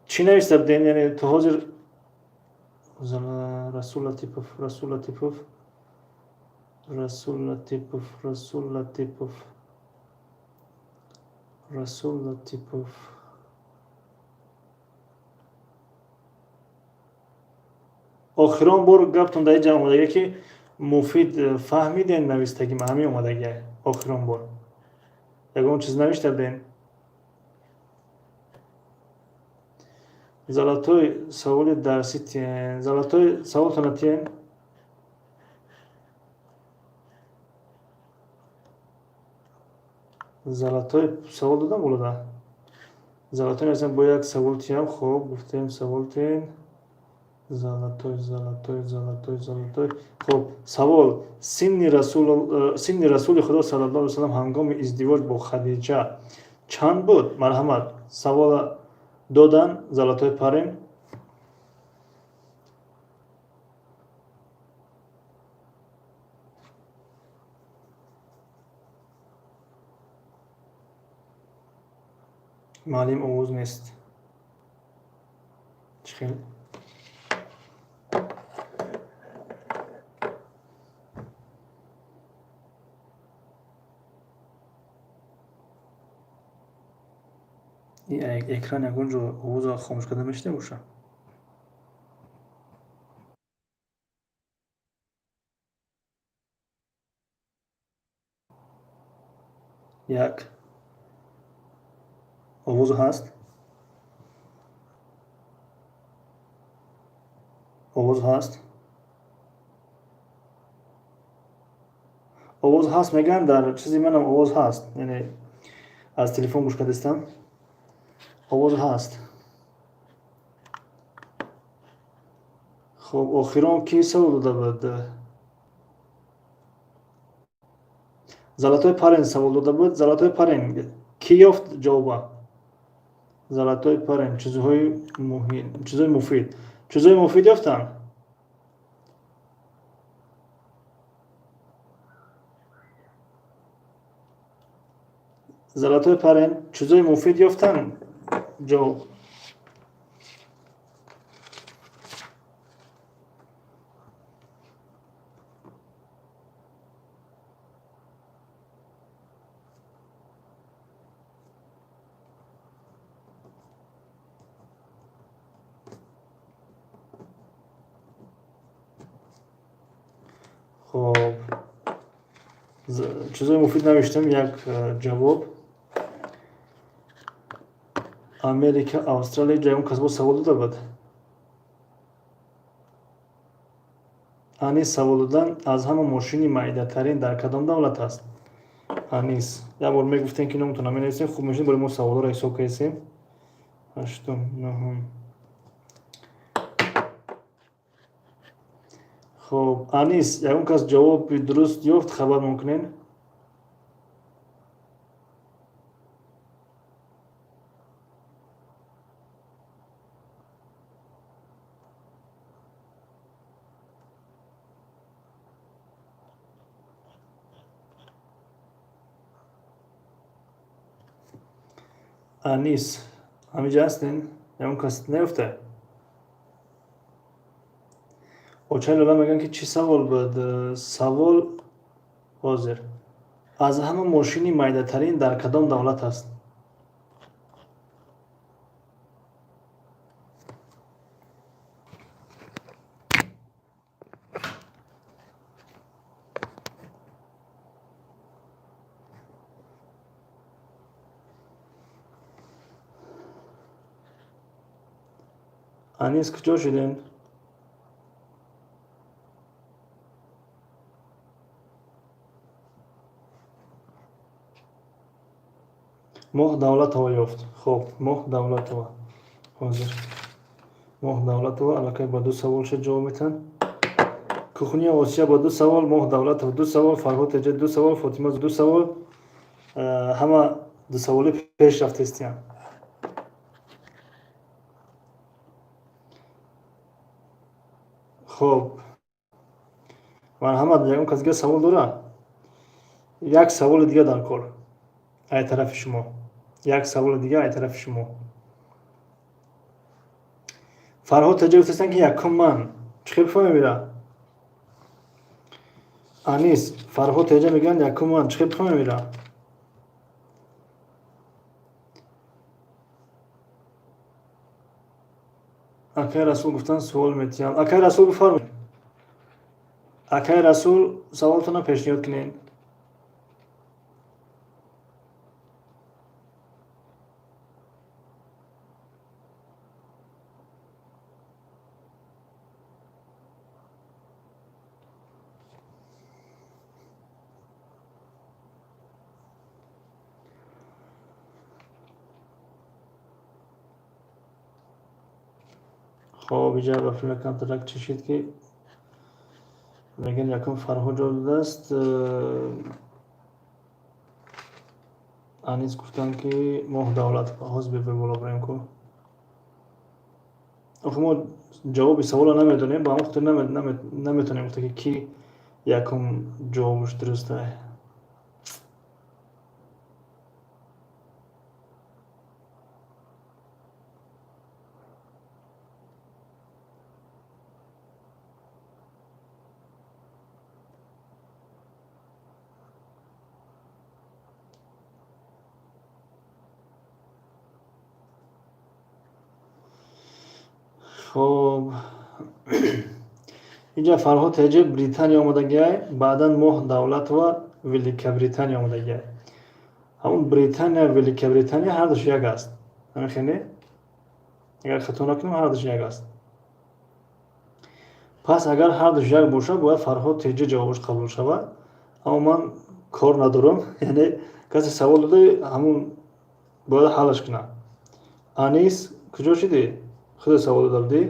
Чӣ нависта будем, яъне то ҳозир? Расул Латипов, Расул Латипов, Расул Латипов, Расул Латипов, Расул Латипов. Охирон бор гаптон дар ҷа омадагия, ки муфид фаҳмиден навистаги ма, ҳамин омадагия. Охирон бор ягон чиз навишта будем. Золотой, саволи дарси тиен. Золотой, саволтона тиен. Золотой савол додам болода. Золотой нависам, бо як савол тиям. Хоб, гуфтем, савол тиен. Золотой, Золотой, Золотой, Золотой. Хоб, савол: синни Расули Худо саллаллоҳу алайҳи васаллам ҳангоми издивоҷ бо Хадиҷа чанд буд? Марҳамат, савола додан Золотой парень. Маълим, овоз нест. Чӣ хел? Экран ягон ҷо овозро хомӯш карда мешуда боша? Як овоз ҳаст, овоз ҳаст, овоз ҳаст мегӯянд. Дар чизи манам овоз ҳаст, яъне аз телефон гӯш кардастам, овоз ҳаст. Хуб, охирон кӣ савол дода буд? Золотой парень савол дода буд. Золотой парень, кӣ ёфт ҷавоба? Золотой парень, чизҳои муҳим, чизҳои муфид, чизҳои муфид ёфтанд. Золотой парень, чизҳои муфид ёфтанд ҷавоб. Хоб, чизҳои муфид навиштам, як ҷавоб. Америка, Австралия, ҷаён кас бо савол дода буд. Анис савол додан: аз ҳама мошини майдатарин дар кадом давлат аст? Анис, як бор мегуфтем, ки номтон наменависем, хуб мешуд. Барои мо саволҳоро ҳисоб кардем: ҳаштум, нуҳум. Хоб, Анис, ягон кас ҷавоби дуруст ёфт, хабар мумкунен. Анис, ҳамиҷа ҳастен? Ягон кас наёфта? Очаи Лола мегӯянд, ки чӣ савол буд? Савол ҳозир: аз ҳама мошини майдатарин дар кадом давлат аст? Анис, куҷо шудем? Моҳ Давлатова ёфт. Хоб, Моҳ Давлатова ҳозир. Моҳ Давлатова аллакай ба ду савол шуд ҷавоб метиҳанд. Кухния Осия ба ду савол, Моҳ Давлатова ду савол, Фарҳод Теҷа ду савол, Фотима ду савол. Ҳама дусаволӣ пеш рафтестиянд. Хоб, марҳамат, ягон кас дига савол дора? Як саволи дига дар кор ай тарафи шумо, як саволи дига ай тарафи шумо. Фарҳод Таҷа гуфтастанд, ки якум ман. Чӣ хел бифаҳмем ира? Анис, Фарҳод Теҷа мегӯянд, якум ман. Чӣ хел бифаҳмем ира? Акай Расул гуфтанд, суол метиҳам. Акай Расул, бифармоед. Акай Расул, саволтонро пешниҳод кунед. Хоб, иҷа ба филма камтарак чишид, ки мегӯянд, якум Фарҳод ҷавоб додааст. Анис гуфтанд, ки Моҳ Давлат. Ҳозир бебе боло барем ку. Охи мо ҷавоби саволро намедонем, ба ҳамон хотир наметавонем гуфта, ки кӣ якум ҷавобаш дуруста. Хоб, инҷа Фарҳод Теҷи Британия омадагиай, баъдан Моҳ Давлатова Великобритания омадагиай. Ҳамун Британия, Великобритания ҳардуш як аст, ҳамин хеле, агар хато накунам, ҳардуш як аст. Пас агар ҳардуш як бошад, бояд Фарҳод Теҷи ҷавобаш қабул шавад, аммо ман кор надорам, яъне касе савол дода, ҳамун бояд ҳаллаш кунад. Анис, куҷо шудӣ? Худо савол дода будӣ.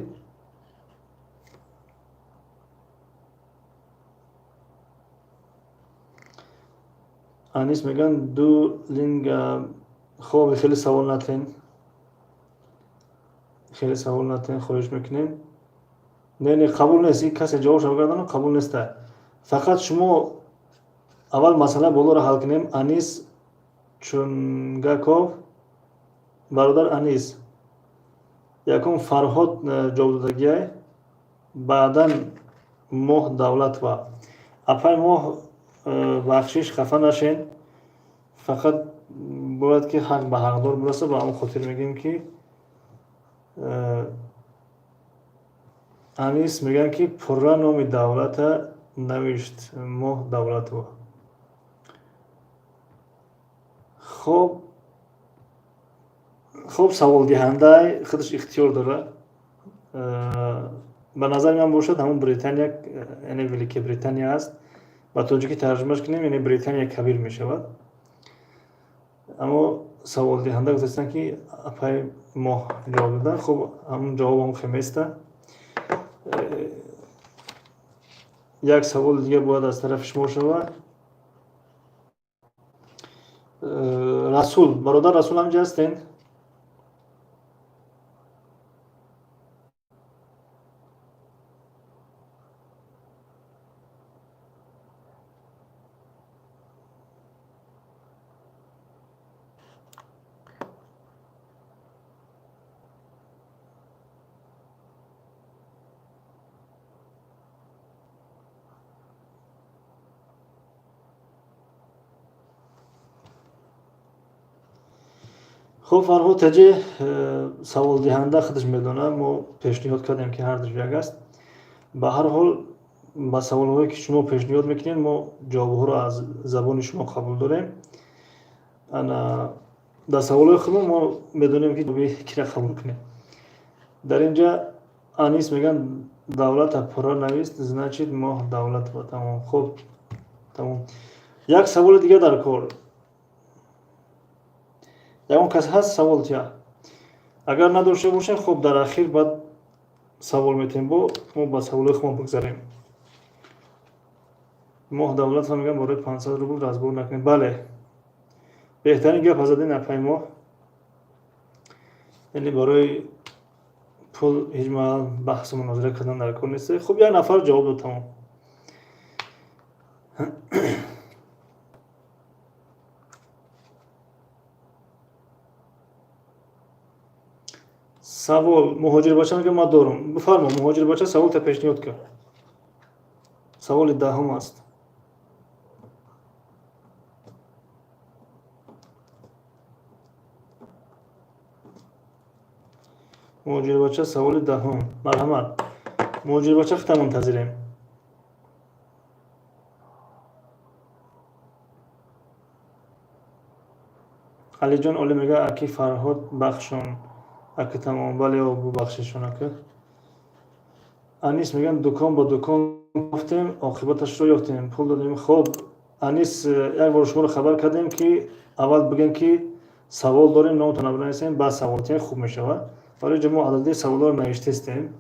Анис мегӯянд, ду линга. Хоб, хеле савол натен, хеле савол натен, хоҳиш мекунем. Не, не, қабул нест. Ин касе ҷавобша бигардонад, қабул неста. Фақат шумо аввал масъала болоро ҳал кунем. Анис Чунгаков, бародар Анис, якум Фарҳод ҷавоб додагиай, баъдан Моҳ Давлатова. Апай Моҳ, бахшиш, хафа нашен, фақат бояд ки ҳақ ба ҳақдор бираса. Ба ҳамон хотир мегӯем, ки Анис мегӯянд, ки пурра номи давлата навишт Моҳ Давлатова. Хоб, саволдиҳандай худаш ихтиёр дорад. Ба назари ман бошад, ҳамон Британия, яъне Великобритания аст. Ба тоҷикӣ тарҷумаш кунем, яъне Британия Кабир мешавад. Аммо саволдиҳанда гуфтастанд, ки апай Моҳ ҷавоб доданд. Хуб, ҳамон ҷавобам хеместа. Як саволи дига бояд аз тарафи шумо шавад. Расул, бародар Расул, ҳамҷа ҳастен? Хуб, Фарҳод Таҷи, саволдиҳанда худаш медонад. Мо пешниҳод кардем, ки ҳардуш як аст. Ба ҳар ҳол, ба саволҳое, ки шумо пешниҳод мекунед, мо ҷавобҳоро аз забони шумо қабул дорем. Ана дар саволҳои худмон мо медонем, ки ҷавоби кира қабул кунем. Дар ин ҷа Анис мегӯянд, давлата пурра навист, значит, Моҳ Давлатова. Тамом, хуб, тамом. Як саволи дига дар кор. Ягон кас ҳаст савол тия? Агар надошта бошем, хуб, дар ахир баъд савол метем, бо мо ба саволҳои худмон бигзарем. Моҳ Давлатова мегӯянд, барои 500 рубл разбор накунем. Бале, беҳтарин гап задин, апай Моҳ. Яъне барои пул ҳеҷ маҳал баҳсу мунозира кардан дар кор нест. Хуб, як нафар ҷавоб дод, тамом. Савол Муҳоҷирбача мегӯяд, ман дорум. Бифармо, Муҳоҷирбача, саволта пешниҳод кард. Саволи 10-ум аст. Муҳоҷирбача, саволи 10-ум, марҳамат. Муҳоҷирбача, хита мунтазирем. Алиҷон Олӣ мегӯяд, аки Фарҳод, бахшон аки. Тамом, бале, бубахшишон, ака. Анис мегӯянд, дукон ба дукон ёфтем, оқибаташро ёфтем, пул додем. Хоб, Анис, як бор шуморо хабар кардем, ки аввал бигӯем, ки савол дорем, номтонро бинависем, баъд савол тиҳем, хуб мешавад. Барои ҷо мо адади саволҳоро навиштестем.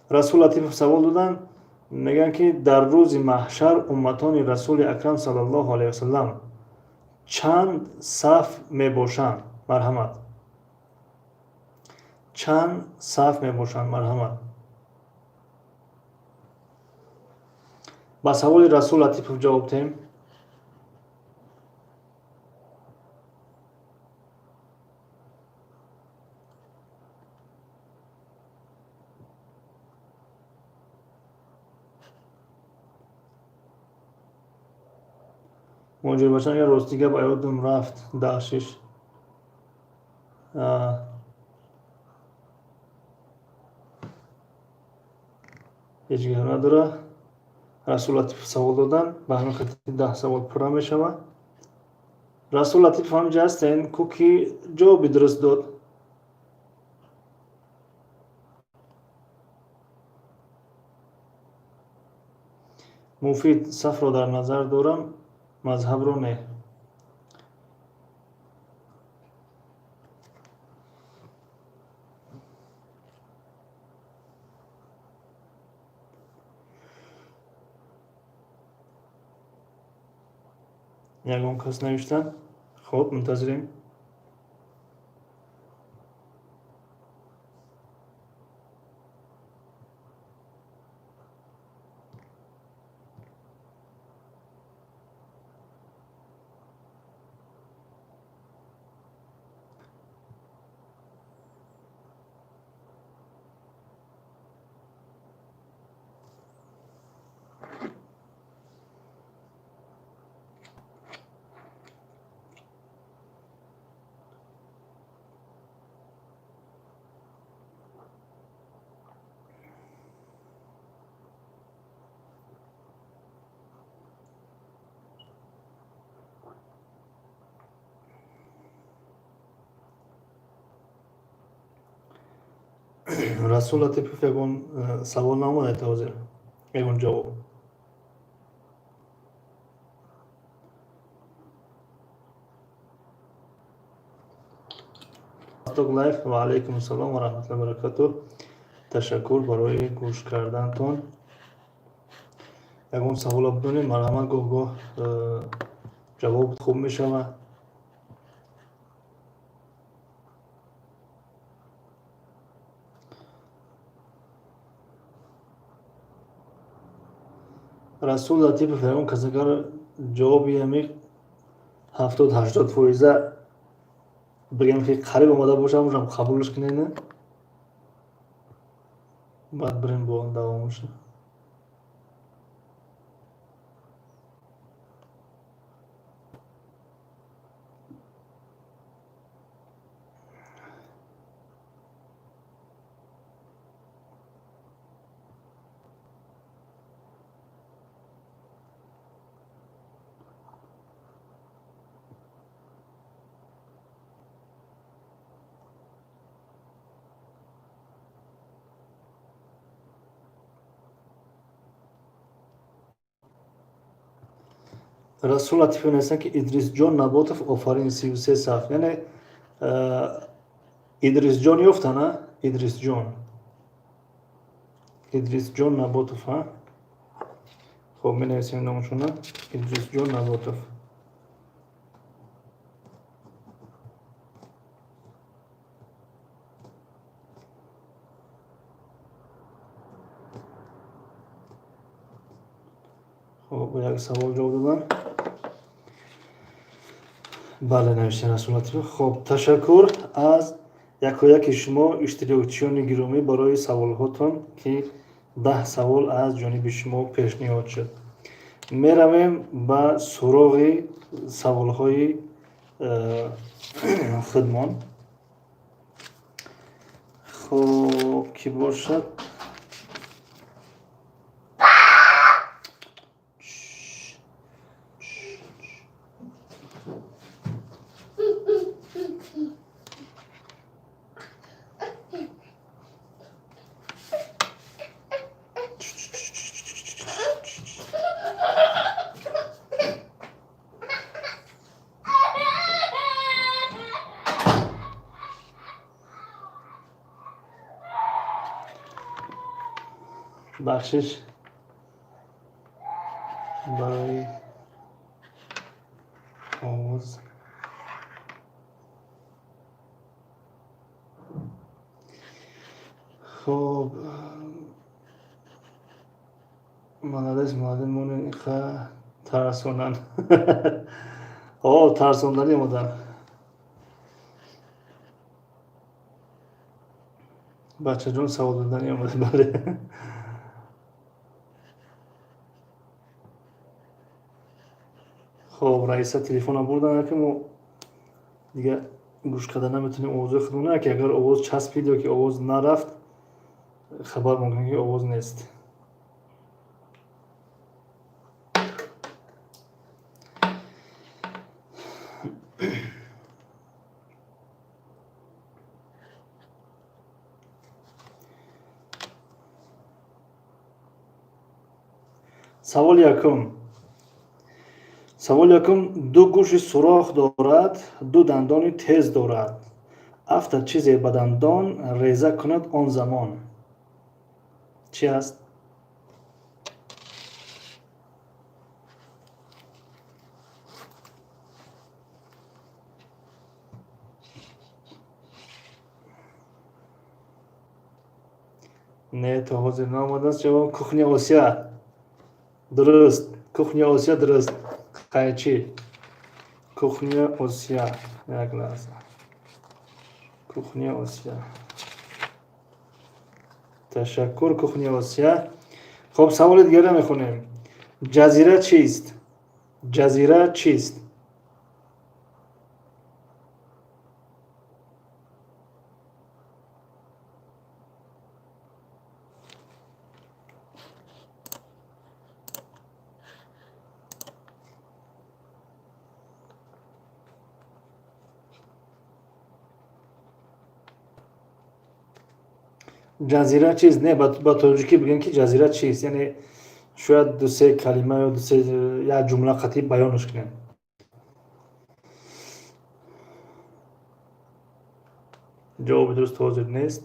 Расул Латипов савол доданд, мегӯянд, ки дар рӯзи маҳшар умматони Расули Акрам саллаллоҳу алайҳи васалам чанд саф мебошанд? Марҳамат, чанд саф мебошанд? Марҳамат, ба саволи Расул Латипов ҷавоб диҳем. Муҳоҷирбача мегӯяд, рости гап, аёдум рафт, 10 6. Ҳеҷ гап надорад. Расул Латипов савол доданд, ба ҳамин хотир 10 савол пурра мешавад. Расул Латипов, ҳаминҷа ҳастен ку, ки ҷавоби дуруст дод? Муфид, сафро дар назар дорам, мазҳабро не. Ягон кас навиштан? Хуб, мунтазирем. Расул Латипов, ягон савол наомадед ҳозир, ягон ҷавоб? Лайф, ва алайкум ассалом ва раҳматуллоҳи баракатуҳ. Ташаккур барои гӯш кардантон. Ягон савола бидонед, марҳамат, гоҳ-гоҳ ҷавоб хуб мешавад. Расул Латипов, ягон кас агар ҷавоби ҳами 70-80 фоиза бигем, ки қариб омада бошад, можам қабулш кунед, баъд бирем бо давомаша. Расул Латифов нависанд, ки Идрисҷон Наботов, офарин, 33 саф. Яъне Идрисҷон ёфтана, Идрисҷон, Идрисҷон Наботов. А, хоб, менависем номашона: Идрисҷон Наботов. Хоб, як савол ҷавоб додам. Бале, навиштан Расул Латифов. Хоб, ташаккур аз якояки шумо, иштирокчиёни гиромӣ, барои саволҳотон, ки 10 савол аз ҷониби шумо пешниҳод шуд. Меравем ба суроғи саволҳои худмон. Хоб, кӣ бошад? Бахшиш барои овоз. Хоб, молодец, молодец, монен иқа тарсонанд. О, тарсонданӣ омадан. Бачаҷон, савол доданӣ омада, бале. Хоб, Раиса телефона бурдан, ки мо дига гӯш карда наметонем овозои худмона. Ки агар овоз часпид ё ки овоз нарафт, хабар мумкин, ки овоз нест. Саволи якум. Саволи якум: ду гӯши сурох дорад, ду дандони тез дорад, афтад чизе ба дандон, реза кунад он замон. Чӣ аст? Не, то ҳозир наомадааст ҷавоб. Кухня Осия, дуруст. Кухня Осия, дуруст. Қайчи. Кухня Осия. Як лаҳза. Кухня Осия. Ташаккур, Кухня Осия. Хоб, саволи дигарро мехонем. Ҷазира чист? Ҷазира чист? Ҷазира чист? Не, ба тоҷикӣ бигӯем, ки ҷазира чист, яъне шояд дусе калима ё дусе як ҷумла қатъӣ баёнаш кунем. Ҷавоби дуруст ҳозир нест.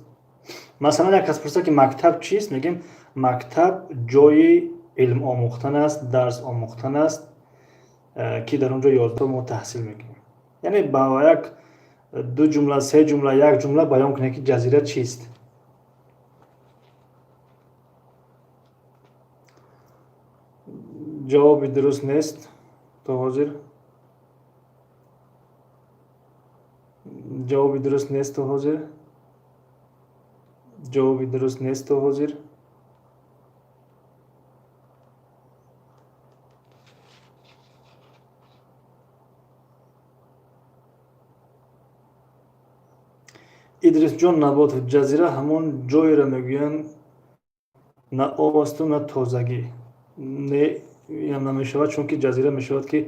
Масалан, як кас пурсад, ки мактаб чист, мегӯем, мактаб ҷои илм омӯхтан аст, дарс омӯхтан аст, ки дар он ҷо 11 мо таҳсил мекунем. Яъне ба як ду ҷумла, се ҷумла, як ҷумла баён кунем, ки ҷазира чист. Ҷавоби дуруст нест то ҳозир. Ҷавоби дуруст нест то ҳозир. Ҷавоби дуруст нест то ҳозир. Идрисҷон Наботов: ҷазира ҳамон ҷойеро мегӯянд, на об асту, на тозагӣ. Не, инам намешавад, чунки ҷазира мешавад, ки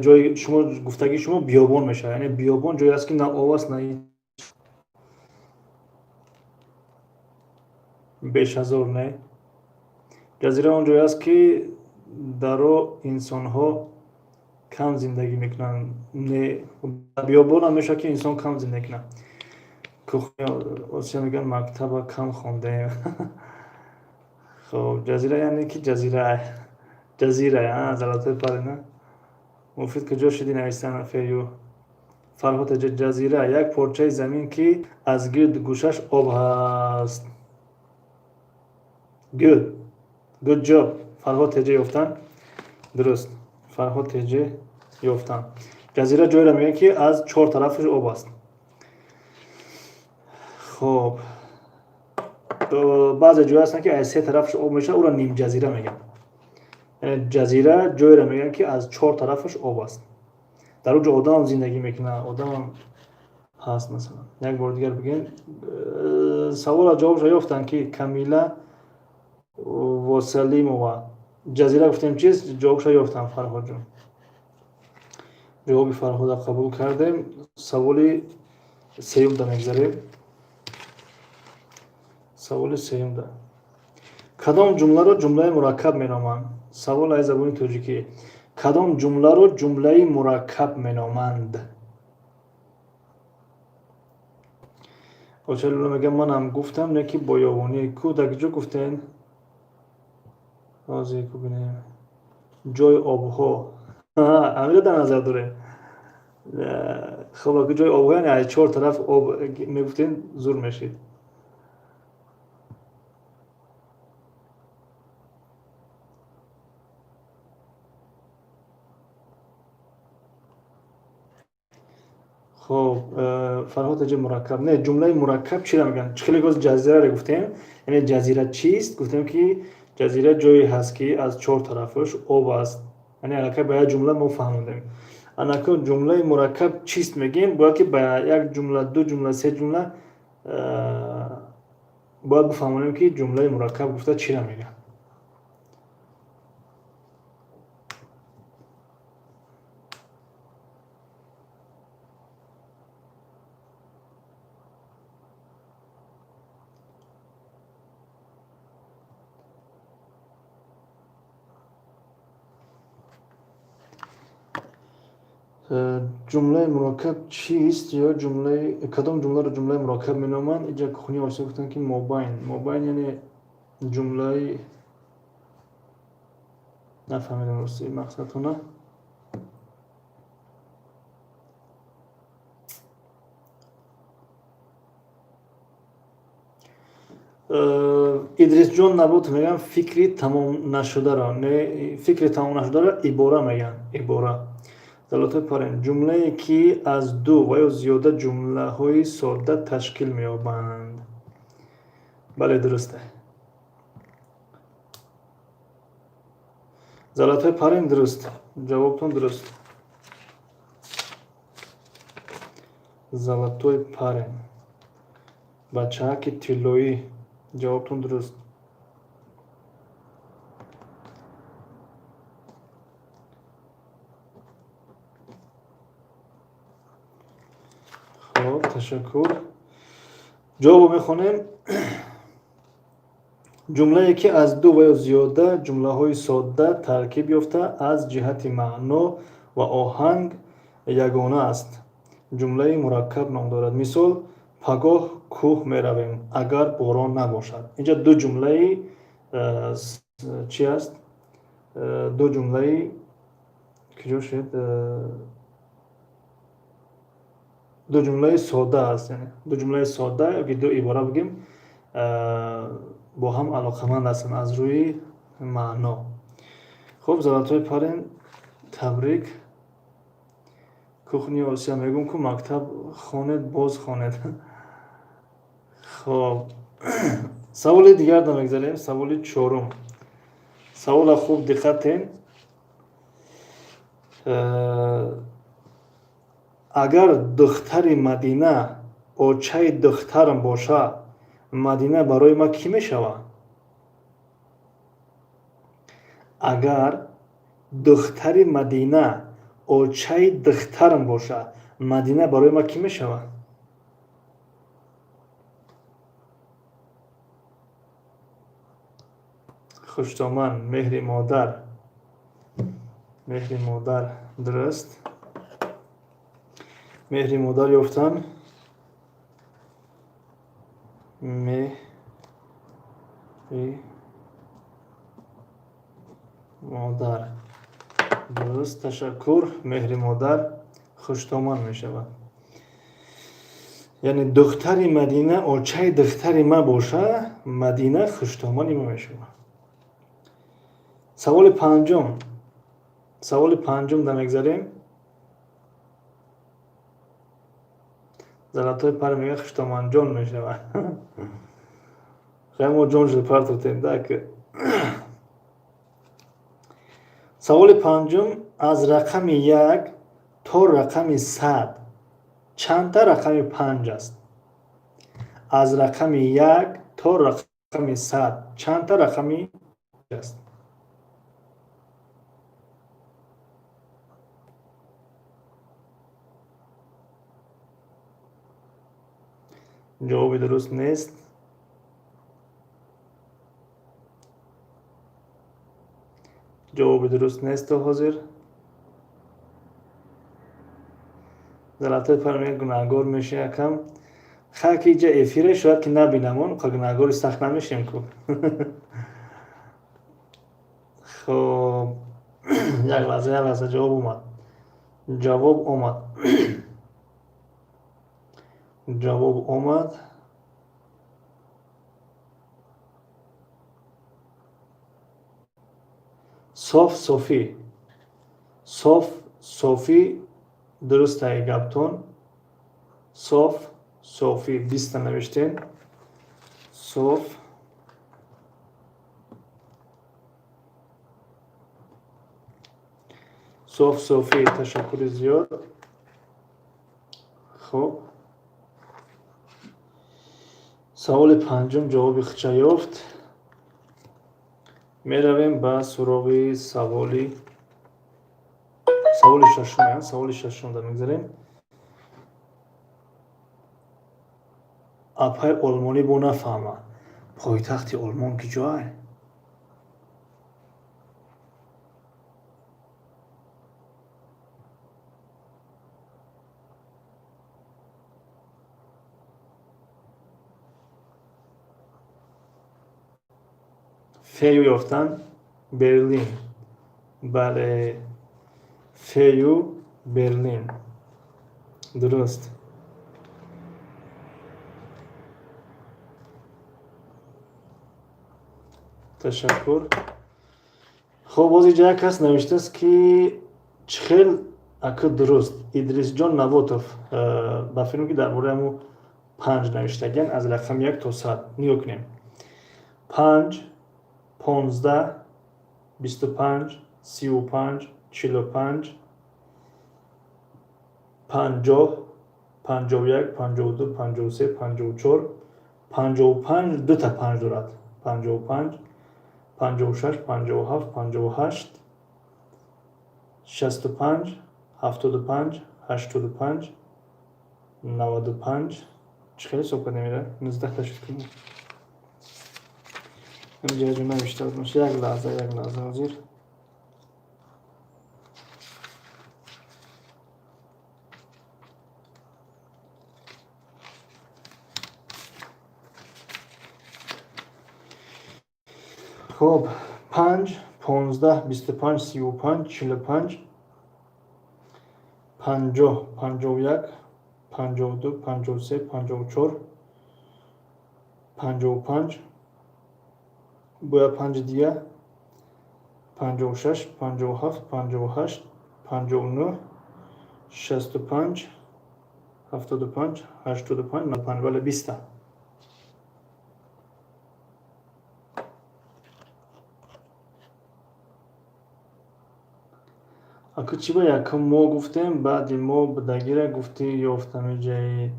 ҷои шумо, гуфтагии шумо, биёбон мешавад. Яъне биёбон ҷое аст, ки на об аст, на бешазор. Не, ҷазира он ҷое аст, ки даро инсонҳо Кам зиндагӣ мекунанд. Не, биёбонам мешавад, ки инсон кам зиндагӣ кунад. Кухня Осиё мегӯянд, мактаба кам хондаем. Хоб, ҷазира яъне ки ҷазира, ҷазира золотой парень. Муфид, куҷо шудӣ, навистан фею Фарҳод. Ҷазира як порчаи замин, ки аз гирд гӯшаш об ҳаст. Good, good job. Фарҳод теҷа ёфтан дуруст. Фарҳод теҷа ёфтан. Ҷазира ҷойро мегӯянд, ки аз чор тарафаш об аст. Хоб, баъзе ҷой ҳастанд, ки аз се тарафаш об мешавад, ӯро нимҷазира мегӯянд. Ҷазира ҷойро мегӯянд, ки аз чор тарафаш об аст. Дар он ҷо одамам зиндагӣ мекунад, одамам ҳаст. Масалан, як бор дигар бигӯем савола, ҷавобша ёфтанд, ки Камила Восалимова, ҷазира гуфтем чист, ҷавобша ёфтанд. Фарҳодҷон, ҷавоби Фарҳода қабул кардем. Саволи сеюмда мегзарем. Саволи сеюмда: кадом ҷумларо ҷумлаи мураккаб меноманд? Савол аз забони тоҷикӣ: кадом ҷумларо ҷумлаи мураккаб меноманд? Очалула мегӯям, манам гуфтам, не ки боёвонӣ ку. Дар куҷо гуфтен? Ҳозир ку бинем. Ҷои обҳо, ҳамиро дар назар дорем. Хоб, аку ҷои обҳо, яъне аз чор тараф об мегуфтем, зур мешид. Хоб, Фарҳод аҷа, мураккаб не, ҷумлаи мураккаб чиро мегӯянд? Чӣ хеле гоз ҷазираро гуфтем, яъне ҷазира чист? Гуфтем, ки ҷазира ҷое ҳаст, ки аз чор тарафаш об аст. Яъне аллакай ба як ҷумла мо фаҳмондем. Анако ҷумлаи мураккаб чист мегӯем, бояд ки ба як ҷумла, ду ҷумла, се ҷумла бояд бифаҳмонем, ки ҷумлаи мураккаб гуфта чиро мегӯянд. Ҷумлаи мураккаб чист ё ҷумлаи кадом ҷумларо ҷумлаи мураккаб меноманд? Иҷа кухни Осиё гуфтанд, ки мобайн, мобайн, яъне ҷумлаи, нафаҳмидам рости мақсадтона. Идрисҷон Набот мегӯянд, фикри тамом нашударо, не, фикри тамом нашударо ибора мегӯянд, ибора. Золотой парень, ҷумлае, ки аз ду ва ё зиёда ҷумлаҳои содда ташкил меёбанд. Бале, дурусте. Золотой парень, дуруст, ҷавобтон дуруст. Золотой парень, бачааки тиллоӣ, ҷавобтон дуруст. Хоб, ташаккур. Ҷавобо мехонем: ҷумлае, ки аз ду ва ё зиёда ҷумлаҳои содда таркиб ёфта, аз ҷиҳати маъно ва оҳанг ягона аст, ҷумлаи мураккаб ном дорад. Мисол: пагоҳ кӯҳ меравем, агар борон набошад. Инҷа ду ҷумлаи чи аст? Ду ҷумлаи куҷо шуд? Ду ҷумлаи содда аст, яъне ду ҷумлаи содда ёки ду ибора бигем, бо ҳам алоқаманд ҳастанд аз рӯи маъно. Хуб, золотой парень, табрик. Кухни Осия мегӯм, ку мактаб хонед, боз хонед. Хоб, саволи дигар мегзарем, саволи чорум. Савола хуб диққат. Агар духтари Мадина очаи духтарам боша, Мадина барои ман кӣ мешавад? Агар духтари Мадина очаи духтарам боша, Мадина барои ман кӣ мешавад? Хуштоман, меҳри модар. Меҳри модар дуруст. Меҳри модар ёфтан. Меҳри модар дуруст. Ташаккур. Меҳри модар хуштоман мешавад. Яъне духтари Мадина очаи духтари ма боша, Мадина хуштомани ма мешавад. Саволи панҷум. Саволи панҷум да мегзарем. Золотой пар мега хуштоманҷон мешавад. Хай, мо ҷон шуда партотем да ки. Саволи панҷум: аз рақами як то рақами 100 чандта рақами панҷ аст? Аз рақами як то рақами 100 чандта рақами аст? Ҷавоби дуруст нест. Ҷавоби дуруст нест то ҳозир. Золотой пар мега гунаҳгор меши якам. Хай, ки иҷа эфире, шояд ки набинамон, қа гунаҳгори сахт намешем ку. Хоб, як лаҳза, як лаҳза, ҷавоб омад, ҷавоб омад, ҷавоб омад. Соф софӣ, соф софӣ, дурустаи гаптон. Соф софӣ 20-та навиштем. Соф соф софӣ, ташаккури зиёд. Хуб, саволи панҷум ҷавоби худша ёфт. Меравем ба суроғи саволи шашум. Саволи шашум да мегзарем. Апай олмонӣ бо нафаҳма, пойтахти Олмон ки ҷоай? Фею ёфтан, Берлин. Бале, фею Берлин дуруст. Ташаккур. Хуб, боз иҷа як кас навиштааст, ки чӣ хел ака дуруст. Идрисҷон Навотов, ба филм ки дар бораи ҳамун панҷ навиштагиан, аз рақами як то 100. Нигоҳ кунем: 5, 15, 25, 35, 45, 50, 51, 52, 53, 54, 55, дута панҷ дорад, 55, 56, 57, 58, 65, 75, 85, 95. Чӣ хеле ҳисоб кардем? Ира 19-та шуд ки инҷа навишта. Як лаҳза, як лаҳза, ҳозир. Хуб, 5, 15, 25, 35, 45, 50, 51, 52, 53, 54, 55, бояд панҷи дига, 56, 57, 58, 59, 65, 75, 85, 95. Бале, 20-та. Аку чӣ ба якум мо гуфтем, баъди мо будагира гуфтӣ, ёфтам иҷаи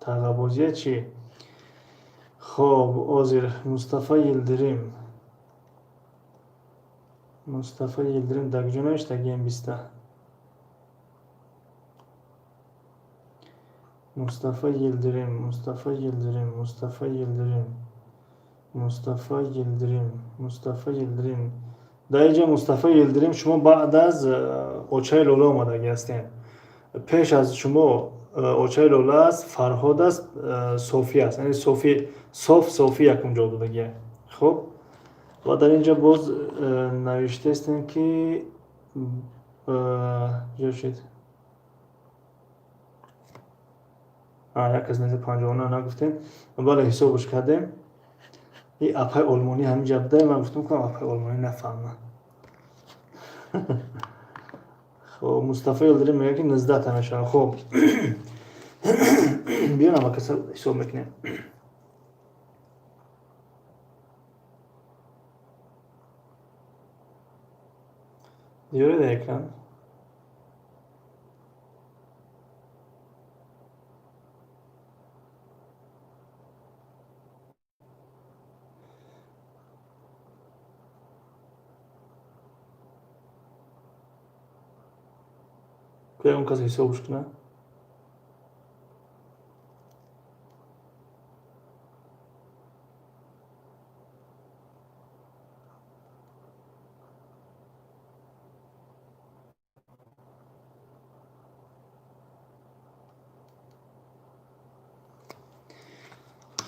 тағабозия чӣ? Хоб, озир Мустафа Йилдирим, Мустафа Йилдирим дар куҷо навиштагием 20-та? Мустафа Йилдирим, Мустафа Йилдирим, Мустафа Йилдирим, Мустафа Йилдирим, Мустафа Йилдирим. Дар инҷа Мустафо Йилдирим, шумо баъд аз очаи Лола омадагӣ ҳастем. Пеш аз шумо очаи Лола аст, Фарҳод аст, Софӣ аст. Яъне Софи, Соф, Софӣ якум ҷавоб додагия. Хуб, ва дар инҷа боз навиштаистем, ки ҷо шид. Як кас нависта 59 нагуфтем. Бале, ҳисобш кардем. И апай олмонӣ ҳамин ҷа буда, ман гуфтам, кунам апай олмонӣ нафаҳмам. Хоб, Мустафо Йилдирим мегӯяд, ки 19 та мешавад. Хоб, биён, ама каса ҳисоб мекунем. Диёре дар экран. Ягон кас ҳисобш кунад.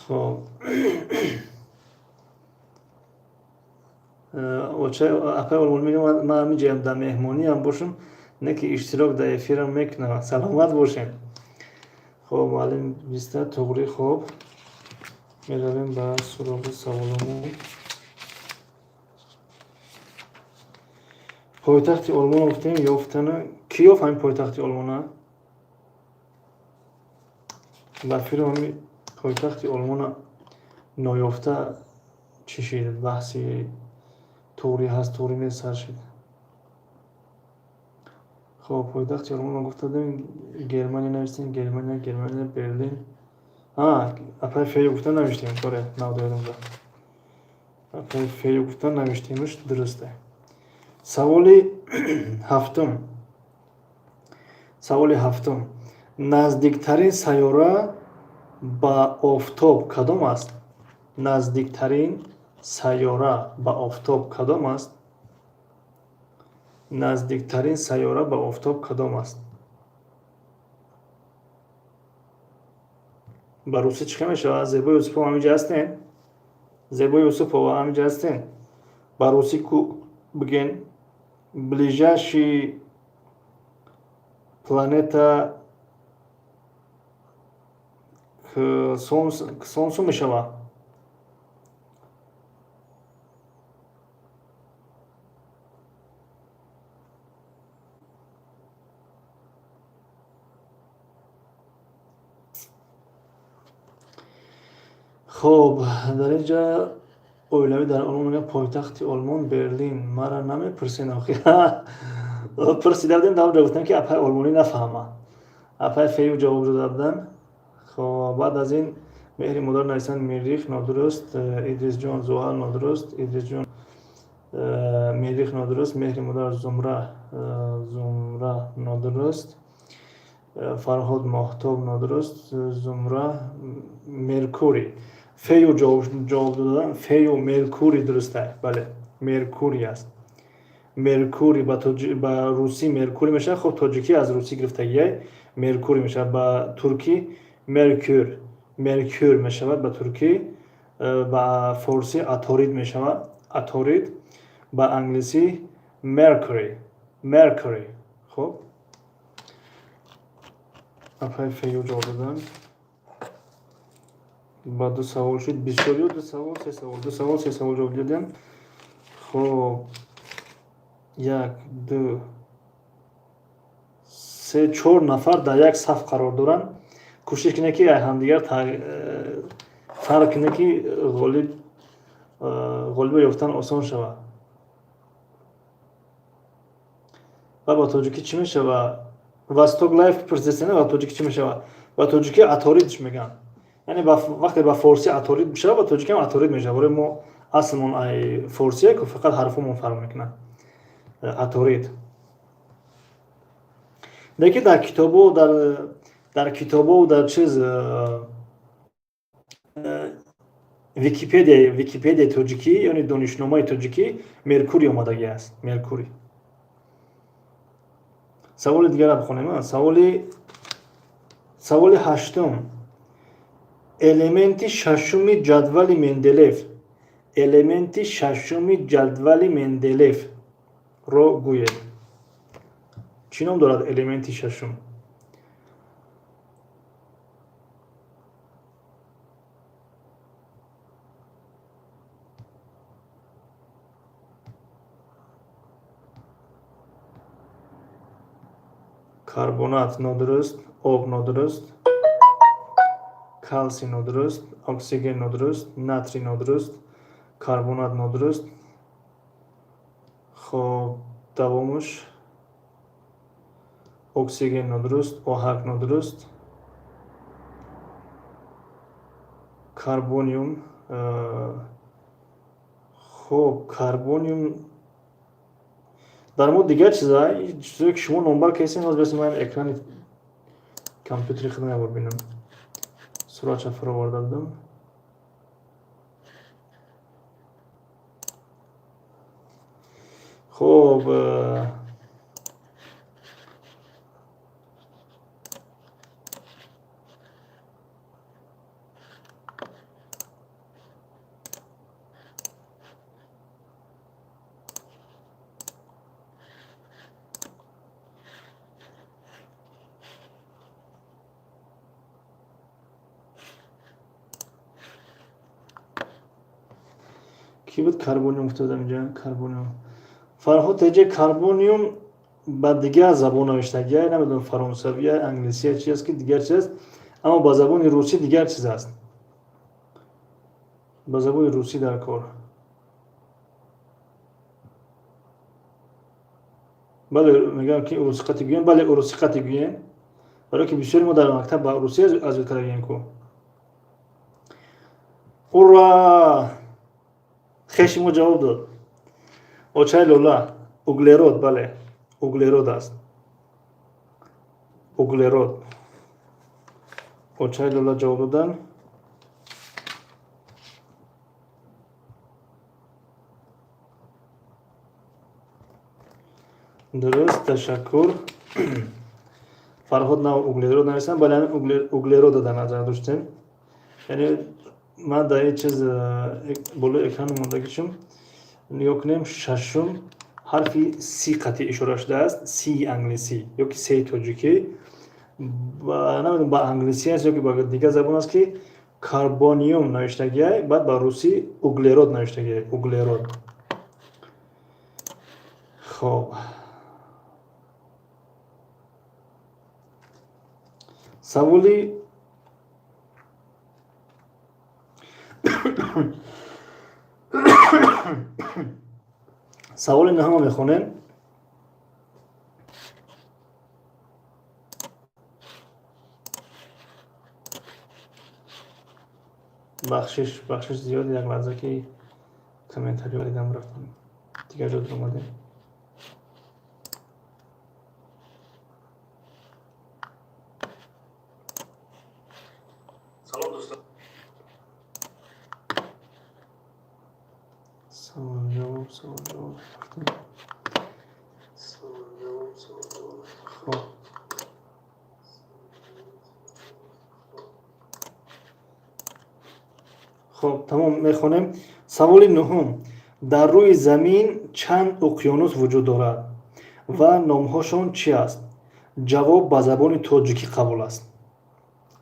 Хоб, апай олмон мегӯям, ман ҳамин ҷоям, дар меҳмониам бошам, не ки иштирок дар эфирам мекунам. Саломат бошем. Хоб, муаллим, 20-та туғри. Хоб, меравем ба суроғи саволомон. Пойтахти Олмон гуфтем, ёфтана кӣ ёфт ҳамин пойтахти Олмона? Ба фирм ҳамин пойтахти Олмона ноёфта чӣ шид, баҳси туғрӣ ҳаст, туғрӣ нест сар шид. Хоб, пойтахти Олмон гуфта будем, Германия навиштем, Германия, Германия, Берлин. Апай Фею гуфта навиштем, торе, навдоядамда. Апай Фею гуфта навиштемш, дурусте. Саволи ҳафтум. Саволи ҳафтум. Наздиктарин сайёра ба офтоб кадом аст? Наздиктарин сайёра ба офтоб кадом аст? Наздиктарин сайёра ба офтоб кадом аст? Ба русӣ чӣ хел мешавад? Зебои Юсупова ҳаминҷа ҳастен? Зебои Юсупова ҳаминҷа ҳастен? Ба русӣ ку бигӯен, ближайший планета к солнцу мешавад. Хоб, дар ин ҷа оилавӣ дар Олмон мегӯяд, пойтахти Олмон Берлин. Мара намепурсен охи. Пурсида будем, дар онҷо гуфтем, ки апай олмонӣ нафаҳма. Апай Фею ҷавоб дода буданд. Хоб, баъд аз ин Меҳри модар нависанд Миррих, нодуруст, Идрисҷон, Зуҳал, нодуруст, Идрисҷон, Миррих, нодуруст, Меҳри модар, Зумра, Зумра, нодуруст, Фарҳод, Моҳтоб, нодуруст, Зумра, Меркурий. Фею ҷавоб додан, Фею, Меркурий дуруст аст. Бале, Меркурий аст. Меркурий ба русӣ Меркурий мешавад. Хоб, тоҷикӣ аз русӣ гирифтагиай, Меркурий мешавад. Ба туркӣ Меркюр, Меркюр мешавад ба туркӣ, ба форсӣ Аторид мешавад, Аторид, ба англисӣ Mercury, Mercury. Хоб, апай Фею ҷавоб доданд. Ба ду савол шуд бисёр ё ду савол, се савол, ду савол, се савол ҷавоб додем. Хоб, як, ду, се, чор нафар дар як саф қарор доранд. Кӯшиш кунед, ки ҳамдигар фарқ кунед, ки ғолибро ёфтан осон шавад. Ва ба тоҷикӣ чӣ мешавад? Восток Лайф пурсидастена, ба тоҷикӣ чӣ мешавад? Ба тоҷикӣ Аторидш мегӯянд. Яъне вақте ба форсӣ Аторид бишавад, ба тоҷикиам Аторид мешавад. Барои мо аслмон ай форсие ку, фақат ҳарфомон фарқ мекунад. Аторид. Лекин дар китобо, дар китобо, дар чиз Википедия, Википедияи тоҷикӣ, яъне донишномаи тоҷикӣ, Меркурий омадагӣ аст, Меркурий. Саволи дигара бихонем. Саволи ҳаштум: элементи шашуми ҷадвали Менделев, элементи шашуми ҷадвали Менделевро гӯед. Чӣ ном дорад элементи шашум? Карбонат нодуруст, об нодуруст, калсий нодуруст, оксиген нодуруст, натрий нодуруст, карбонат нодуруст. Хоб, давомуш: оксиген нодуруст, оҳак нодуруст, карбониум. Хоб, карбониум дар мо дигар чиза, чизое ки шумо номбар кардем. Ҳозир бес ман экрани компютери худам ябор бинам, суратша фароварда будам. Хоб, Кӣ буд карбониум гуфта будам инҷа? Карбониум, Фарҳод теҷе. Карбониум ба дигар забон навиштагия, намедонам, фаронсавия, англисия, чи аст ки дигар чиз аст, аммо ба забони русӣ дигар чиз аст. Ба забони русӣ дар кор. Бале, мегӯям ки урусиқати гӯем. Бале, урусиқати гӯем, барое ки бисёри мо дар мактаб ба русӣ аз ёд кардагием ку. Ура, хеши мо ҷавоб дод, очаи Лола. Углерод, бале, углерод аст, углерод. Очаи Лола ҷавоб додан. Дуруст, ташаккур. Фарҳод на углерод нависам. Бале, углерода дар назар доштем. Яъне ман дар ин чиз болои экрани мондагишум нигоҳ кунем, шашум ҳарфи С қатъи ишора шудааст, Си англисӣ ё ки сеи тоҷикӣ, намедонам, ба англисӣ аст ё ки ба дигар забон аст, ки карбониум навиштагиай, баъд ба русӣ углерод навиштагиай, углерод. Хоб, саволи нӯҳумо мехонем. Бахшиш, бахшиш зиёд, як лаҳза ки комментарио дидам, рафтам, дигар ҷо дуромадем. Салом, дӯстон. Савол ҷавоб, савол ҷавоб рафтем. Савол ҷавоб, савол ҷавоб. Хоб, тамом, мехонем саволи нӯҳум: дар рӯи замин чанд уқёнус вуҷуд дорад ва номҳошон чӣ аст? Ҷавоб ба забони тоҷикӣ қабул аст.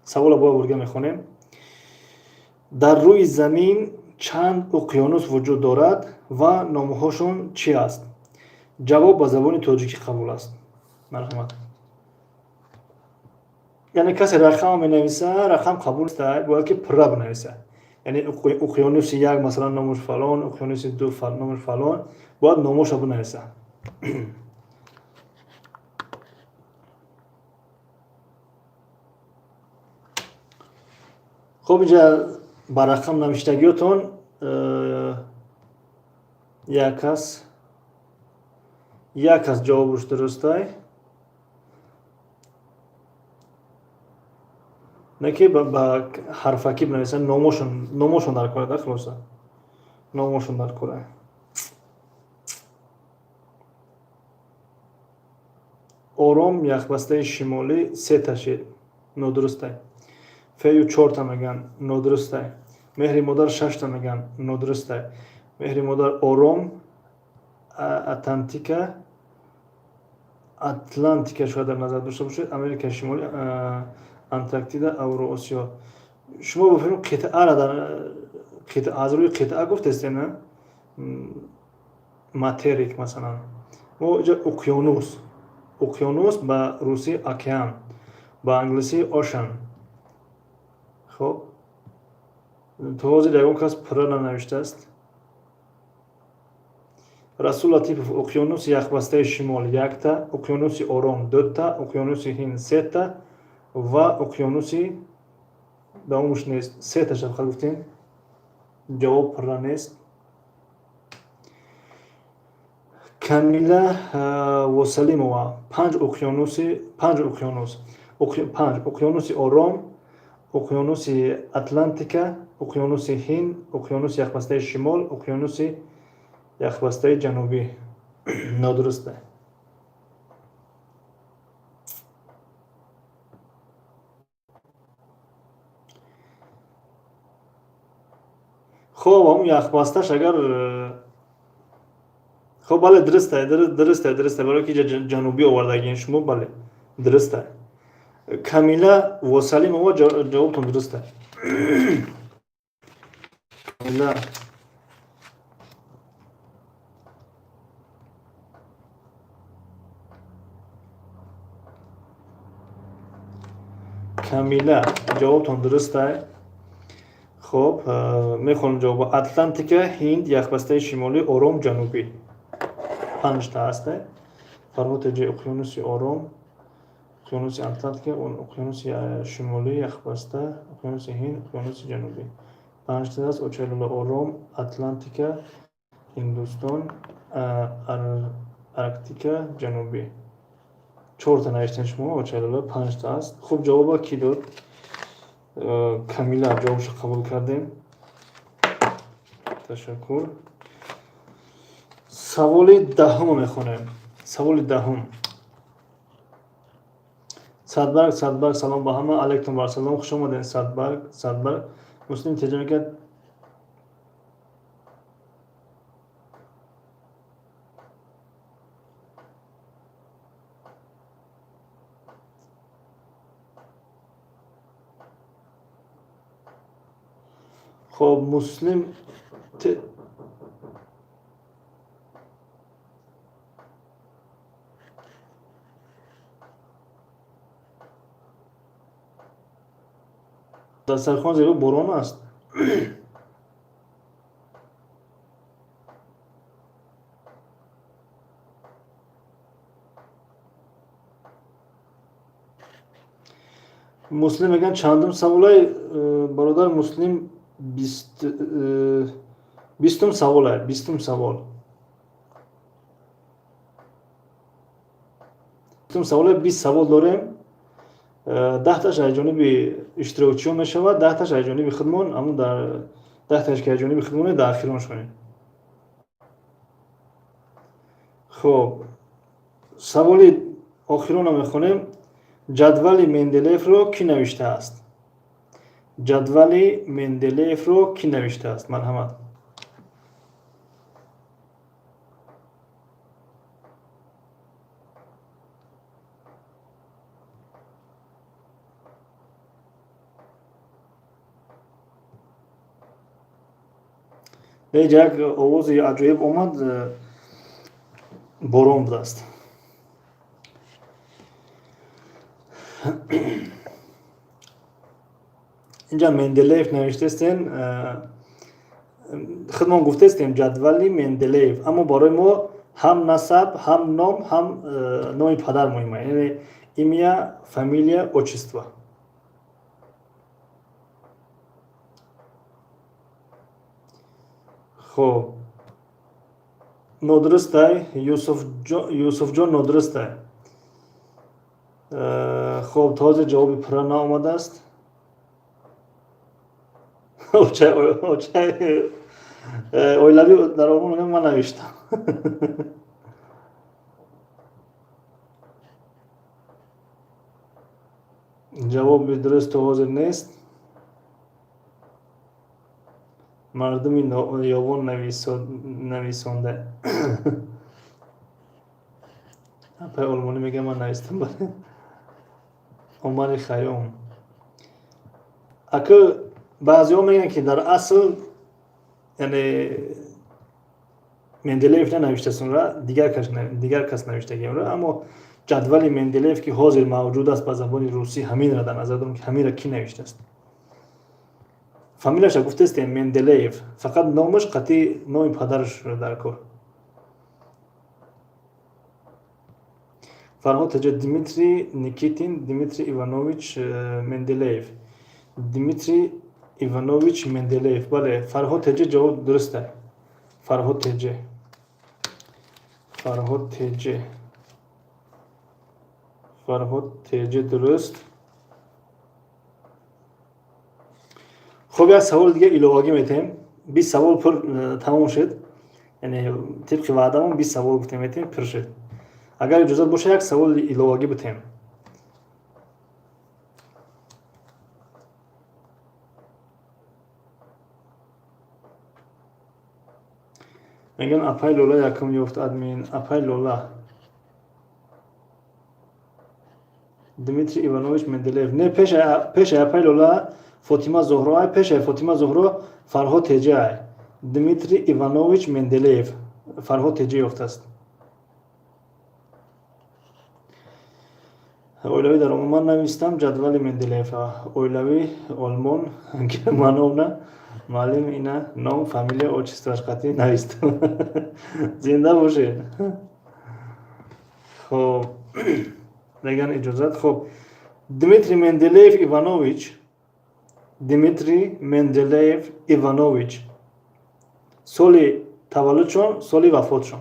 Савола боя бурга мехонем: дар рӯи замин чанд уқёнус вуҷуд дорад ва номҳошон чӣ аст? Ҷавоб ба забони тоҷикӣ қабул аст. Марҳамат. Яъне касе рақам менависа, рақам қабул нест, бояд ки пурра бинависа. Яъне уқёнуси як, масалан, номуш фалон, уқёнуси ду номуш фалон, бояд номоша бинависа. Хуб, инҷа ба рақам навиштагиётон як кас, як кас ҷавобуш дурустай. Не ки ба ҳарфакӣ бинависанд, номошон дар кора, да, хулоса. Номошон дар кора. Ором, яхбастаи шимолӣ сета шид. Нодурустай. Фею чорта мегӯянд. Нодурустай. Меҳри модар шашта мегӯянд. Нодурустай. Меҳри модар, Ором, Атантика, Атлантика шояд дар назар дошта бошед, Америкаи Шимолӣ, Антарктида, Авроосиё. Шумо ба филм қитъаро дар қитъа, аз рӯи қитъа гуфтестем, на? Материк масалан. Мо иҷа уқёнус. Уқёнус ба русӣ океан, ба англисӣ ocean. Хоб. То ҳозир ягон кас пурра нанавиштааст. Расул Латипов: уқёнуси яхбастаи шимол якта, уқёнуси Ором дута, уқёнуси Ҳинд сета ва уқёнуси давомуш нест. Сета шафқат гуфтем. Ҷавоб пурра нест. Камила Восалимова: панҷ уқёнуси, панҷ уқёнус, панҷ: уқёнуси Ором, уқёнуси Атлантика, уқёнуси Ҳинд, уқёнуси яхбастаи шимол, уқёнуси яхбастаи ҷанубӣ. Нодуруст. Хоб, ҳамун яхбасташ агар, хоб, бале, дурустай, дурустай, дурустай, барои ки ҷанубӣ овардагин шумо, бале, дурустай. Камила Восалимова, ҷавобтон дурустай. Камила, Камила, ҷавобтон дурустай. Хоб, мехонам ҷавобо: Атлантика, Ҳинд, яхбастаи шимолӣ, Ором, Ҷанубӣ. Панҷта ҳастай. Фарҳод ҷои уқёнуси Ором, уқёнуси Атлантика, уқёнуси Шимолӣ, яхбаста, уқёнуси Ҳинд, уқёнуси Ҷанубӣ. Панҷта аст. Очайлула: Ором, Атлантика, Ҳиндустон, Арктика, Ҷанубӣ. Чорта навиштем шумо, очайлула, панҷта аст. Хуб, ҷавоба кӣ дод? Камила, ҷавобшо қабул кардем. Ташаккур. Саволи даҳумро мехонем. Саволи даҳум. Садбарг, Садбарг, салом ба ҳама. Алайкум вассалом, хуш омадед, Садбарг, Садбарг. Муслим теҷа мекард. Хоб, Муслим дастархон зебо, борон аст. Муслим мегӯянд, чандум саволай, бародар Муслим? 20-ум саволай, 20-ум савол. 20-ум саволай, 20 савол дорем. 10-таш аз ҷониби иштирокчиён мешавад, 10-таш аз ҷониби худмон, аммо дар 10-таш ки аз ҷониби худмоне, дар ахирон шонем. Хоб, саволи охиронро мехонем. Ҷадвали Менделеевро кӣ навиштааст? Ҷадвали Менделеевро кӣ навиштааст? Марҳамат. Ҳеҷ як овози аҷоиб омад, борон будааст. Инҷа Менделеев навиштастен, худмон гуфтастем ҷадвали Менделеев, аммо барои мо ҳам насаб, ҳам ном, ҳам номи падар муҳим, яъне имя, фамилия, отчество. Хоб, нодурустай, Юсуфҷон, нодурустай. Хоб, то ҳозир ҷавоби пурра наомадааст. Очай оилавӣ дар Олмон мегӯям, ман навиштам. Ҷавоби дуруст то ҳозир нест. Мардуми ёвон нависонда. Апай олмонӣ мегӯям, ман навистам. Бале, Умари Хайём. Ака, баъзеҳо мегӯянд, ки дар асл, яъне, Менделеев нанавиштаст онра, дигар кас навиштагиамро, аммо ҷадвали Менделеев, ки ҳозир мавҷуд аст ба забони русӣ, ҳаминра дар назар дорам, ки ҳаминра кӣ навиштааст. Фамилияша гуфтестем, Менделеев, фақат номаш қатъи номи падараш дар кор. Фарҳод Таҷа, Дмитрий Никитин, Дмитрий Иванович Менделеев, Дмитрий Иванович Менделеев. Бале, Фарҳод Теҷе, ҷавоб дуруста. Фарҳод Теҷе, Фарҳод Теҷе, Фарҳод Теҷе, дуруст. Хуб, як саволи дига иловагӣ метаҳем. 20 савол пур тамом шуд, яъне тибқи ваъдамон 20 савол гуфтем метаҳем, пур шуд. Агар иҷозат боша, як саволи иловагӣ битаҳем. Мегӯянд, апай Лола якум ёфт. Админ, апай Лола. Дмитрий Иванович Менделеев. Не, пешаи апай Лола Фотима Зоҳро ай, пешаи Фотима Зоҳро Фарҳод Теҷе ай. Дмитрий Иванович Менделеев, Фарҳод Теҷе ёфтааст. Оилавӣ дар Олмон, ман навистам ҷадвали Менделеев. Оилавӣ Олмон, Германовна, муаллим, ина ном, фамилия, отчество аш қатъӣ навистам. Зинда бошед. Хоб, меган иҷозат. Хоб, Дмитрий Менделеев Иванович, Дмитрий Менделеев Иванович, соли таваллудшон, соли вафотшон?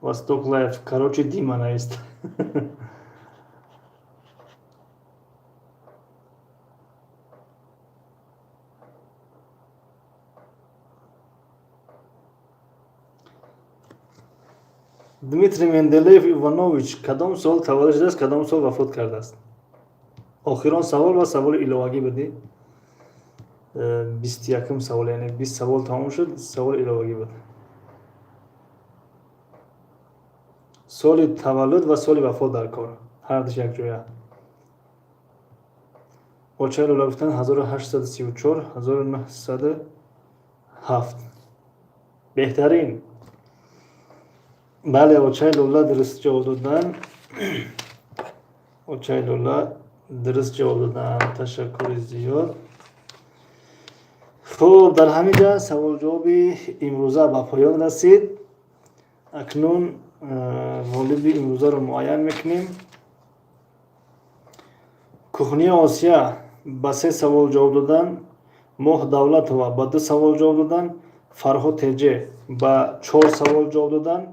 Восток Лайф, короче, Дима навист. Дмитрий Менделеев Иванович кадом сол таваллуд шудааст, кадом сол вафот кардааст? Охирон савол ва саволи иловагӣ будӣ, 21-ум савол, яъне 20 савол тамом шуд, саволи иловагӣ буд. Соли таваллуд ва соли вафот дар кор, ҳардуш якҷоя. Оча Лола гуфтанд 1834, 1907. Беҳтарин. Бале, очаи Лола дуруст ҷавоб доданд. Очаи Лола дуруст ҷавоб доданд, ташаккури зиёд. Хуб, дар ҳамин ҷа саволҷавоби имрӯза ба поён расид. Акнун ғолиби имрӯзаро муайян мекунем. Кухнии Осия ба се савол ҷавоб доданд, Моҳ Давлатова ба ду савол ҷавоб доданд, Фарҳод Теҷе ба чор савол ҷавоб доданд,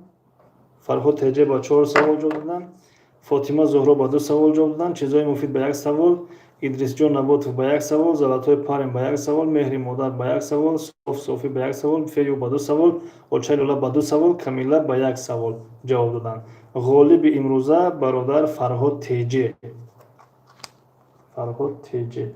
Фарҳод Теҷе ба чор савол ҷавоб доданд, Фотима Зуҳро ба ду савол ҷавоб доданд, Чизҳои муфид ба як савол, Идрисҷон Наботов ба як савол, Золотой парень ба як савол, Меҳри модар ба як савол, Соф Софӣ ба як савол, Фею ба ду савол, Очаи Лола ба ду савол, Камила ба як савол ҷавоб доданд. Ғолиби имрӯза бародар Фарҳод Теҷе, Фарҳод Теҷе.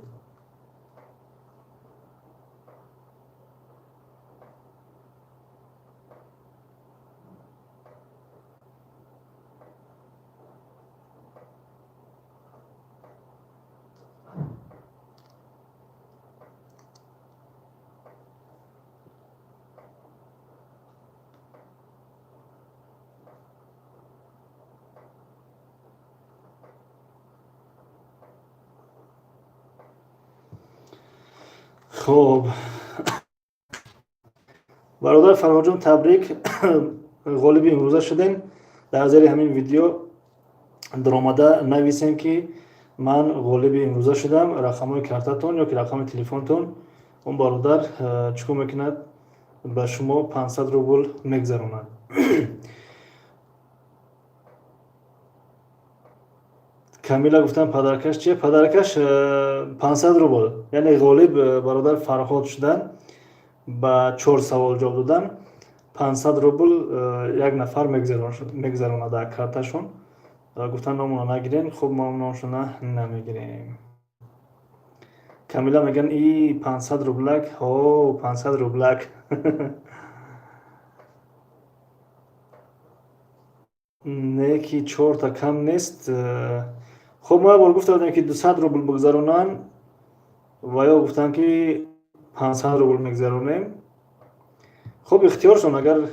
Хуб, бародар Фарҳодҷон, табрик, ғолиби имрӯза шудем. Дар зери ҳамин видео даромада нависем, ки ман ғолиби имрӯза шудам, рақамҳои картатон ё ки рақами телефонтон. Он бародар чӣ кор мекунад? Ба шумо 500 рубл мегзаронад. Камила гуфтам, подаркаш чия? Подаркаш 500 рубл, яъне ғолиб бародар Фарҳод шудан, ба чор савол ҷавоб додан, 500 рубл як нафар мегузаронад дар карташон. Гуфтан, номона нагирем. Хуб, мо номшона намегирем. Камила меган, и 500 рублак, ҳо, 500 рублак. Не ки чорта кам нест. Хуб, мо як бор гуфта будем, ки 200 рубл бигзаронанд, ва ё гуфтанд, ки 500 рубл мегузаронем. Хуб, ихтиёршон, агар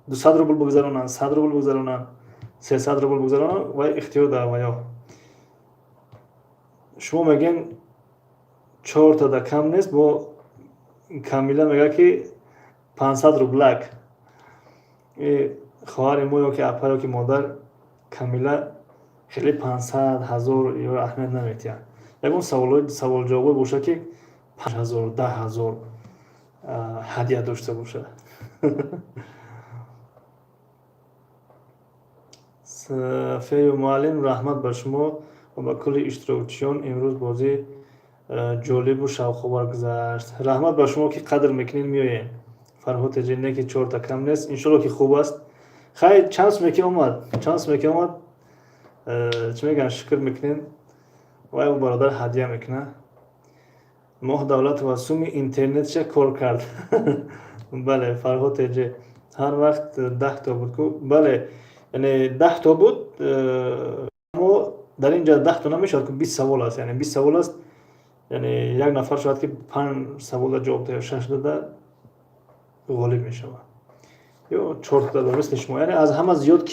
200 рубл бигузаронанд, 100 рубл бигузаронанд, 300 рубл бигузаронанд, вай ихтиёр дар ваё. Шумо мегӯен, чортада кам нест, бо Камила мегӯяд, ки 500 рублак. Хоҳари мо ё ки апа ё ки модар Камила хеле 500, 1000 ё аҳамият наметиҳад. Ягон саволҷавобе бошад, ки 5000, 10 000 ҳадя дошта бошад. Фею муаллим, раҳмат ба шумо ва ба кулли иштирокчиён, имрӯз бозӣ ҷолибу шавқовар гузашт. Раҳмат ба шумо, ки қадр мекунед, меоем. Фарҳод теҷи, не ки чорта кам нест, иншолло, ки хуб аст. Хай, чанд суме ки омад, чанд суме ки омад, чӣ мегӯянд, шукр мекунем, вай бародар ҳадя мекунад. Моҳ Давлатова суми интернетша кор кард. Бале, Фарҳод теҷи, ҳар вақт 10 то буд ку. Бале, яъне 10 то буд, аммо дар ин ҷа 10 то намешавад ку, 20 савол аст, яъне 20 савол аст. Яъне як нафар шояд ки панҷ саволда ҷавоб диҳад, шаш дада, ғолиб мешавад, ё чорта дада, мисли шумо. Яъне аз ҳама зиёд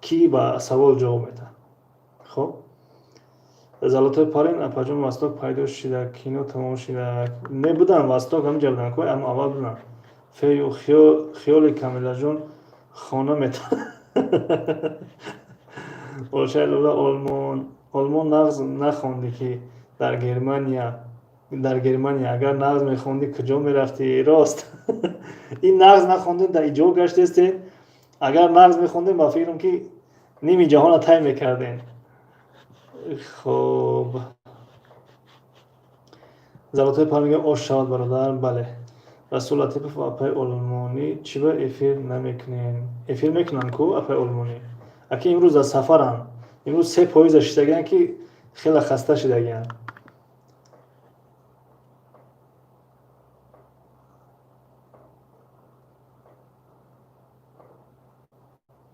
ки ба савол ҷавоб медиҳад. Хоб, золотой парень, апаҷон, Восток пайдо шида, кино тамом шида. Не будам, Восток ҳаминҷа будам ку, аммо аввал будам. Фею хиёли Камилаҷон хона мета Олшаи Лола, Олмон, Олмон нағз нахондӣ, ки дар Германия агар нағз мехондӣ, куҷо мерафтӣ? Рост, ин нағз нахондем, дар иҷо гаштестем. Агар нағз мехондем, ба фикрам, ки ними ҷаҳонро тай мекардем. Хоб, золотой парень мегӯяд, ош шавад, бародар. Бале, Расул Латипов ва апаи олмонӣ чӣ ба эфир намекунем? Эфир мекунанд ку апаи олмонӣ, аки имрӯз дар сафаранд. Имрӯз се поиза шидагианд, ки хеле хаста шидагианд.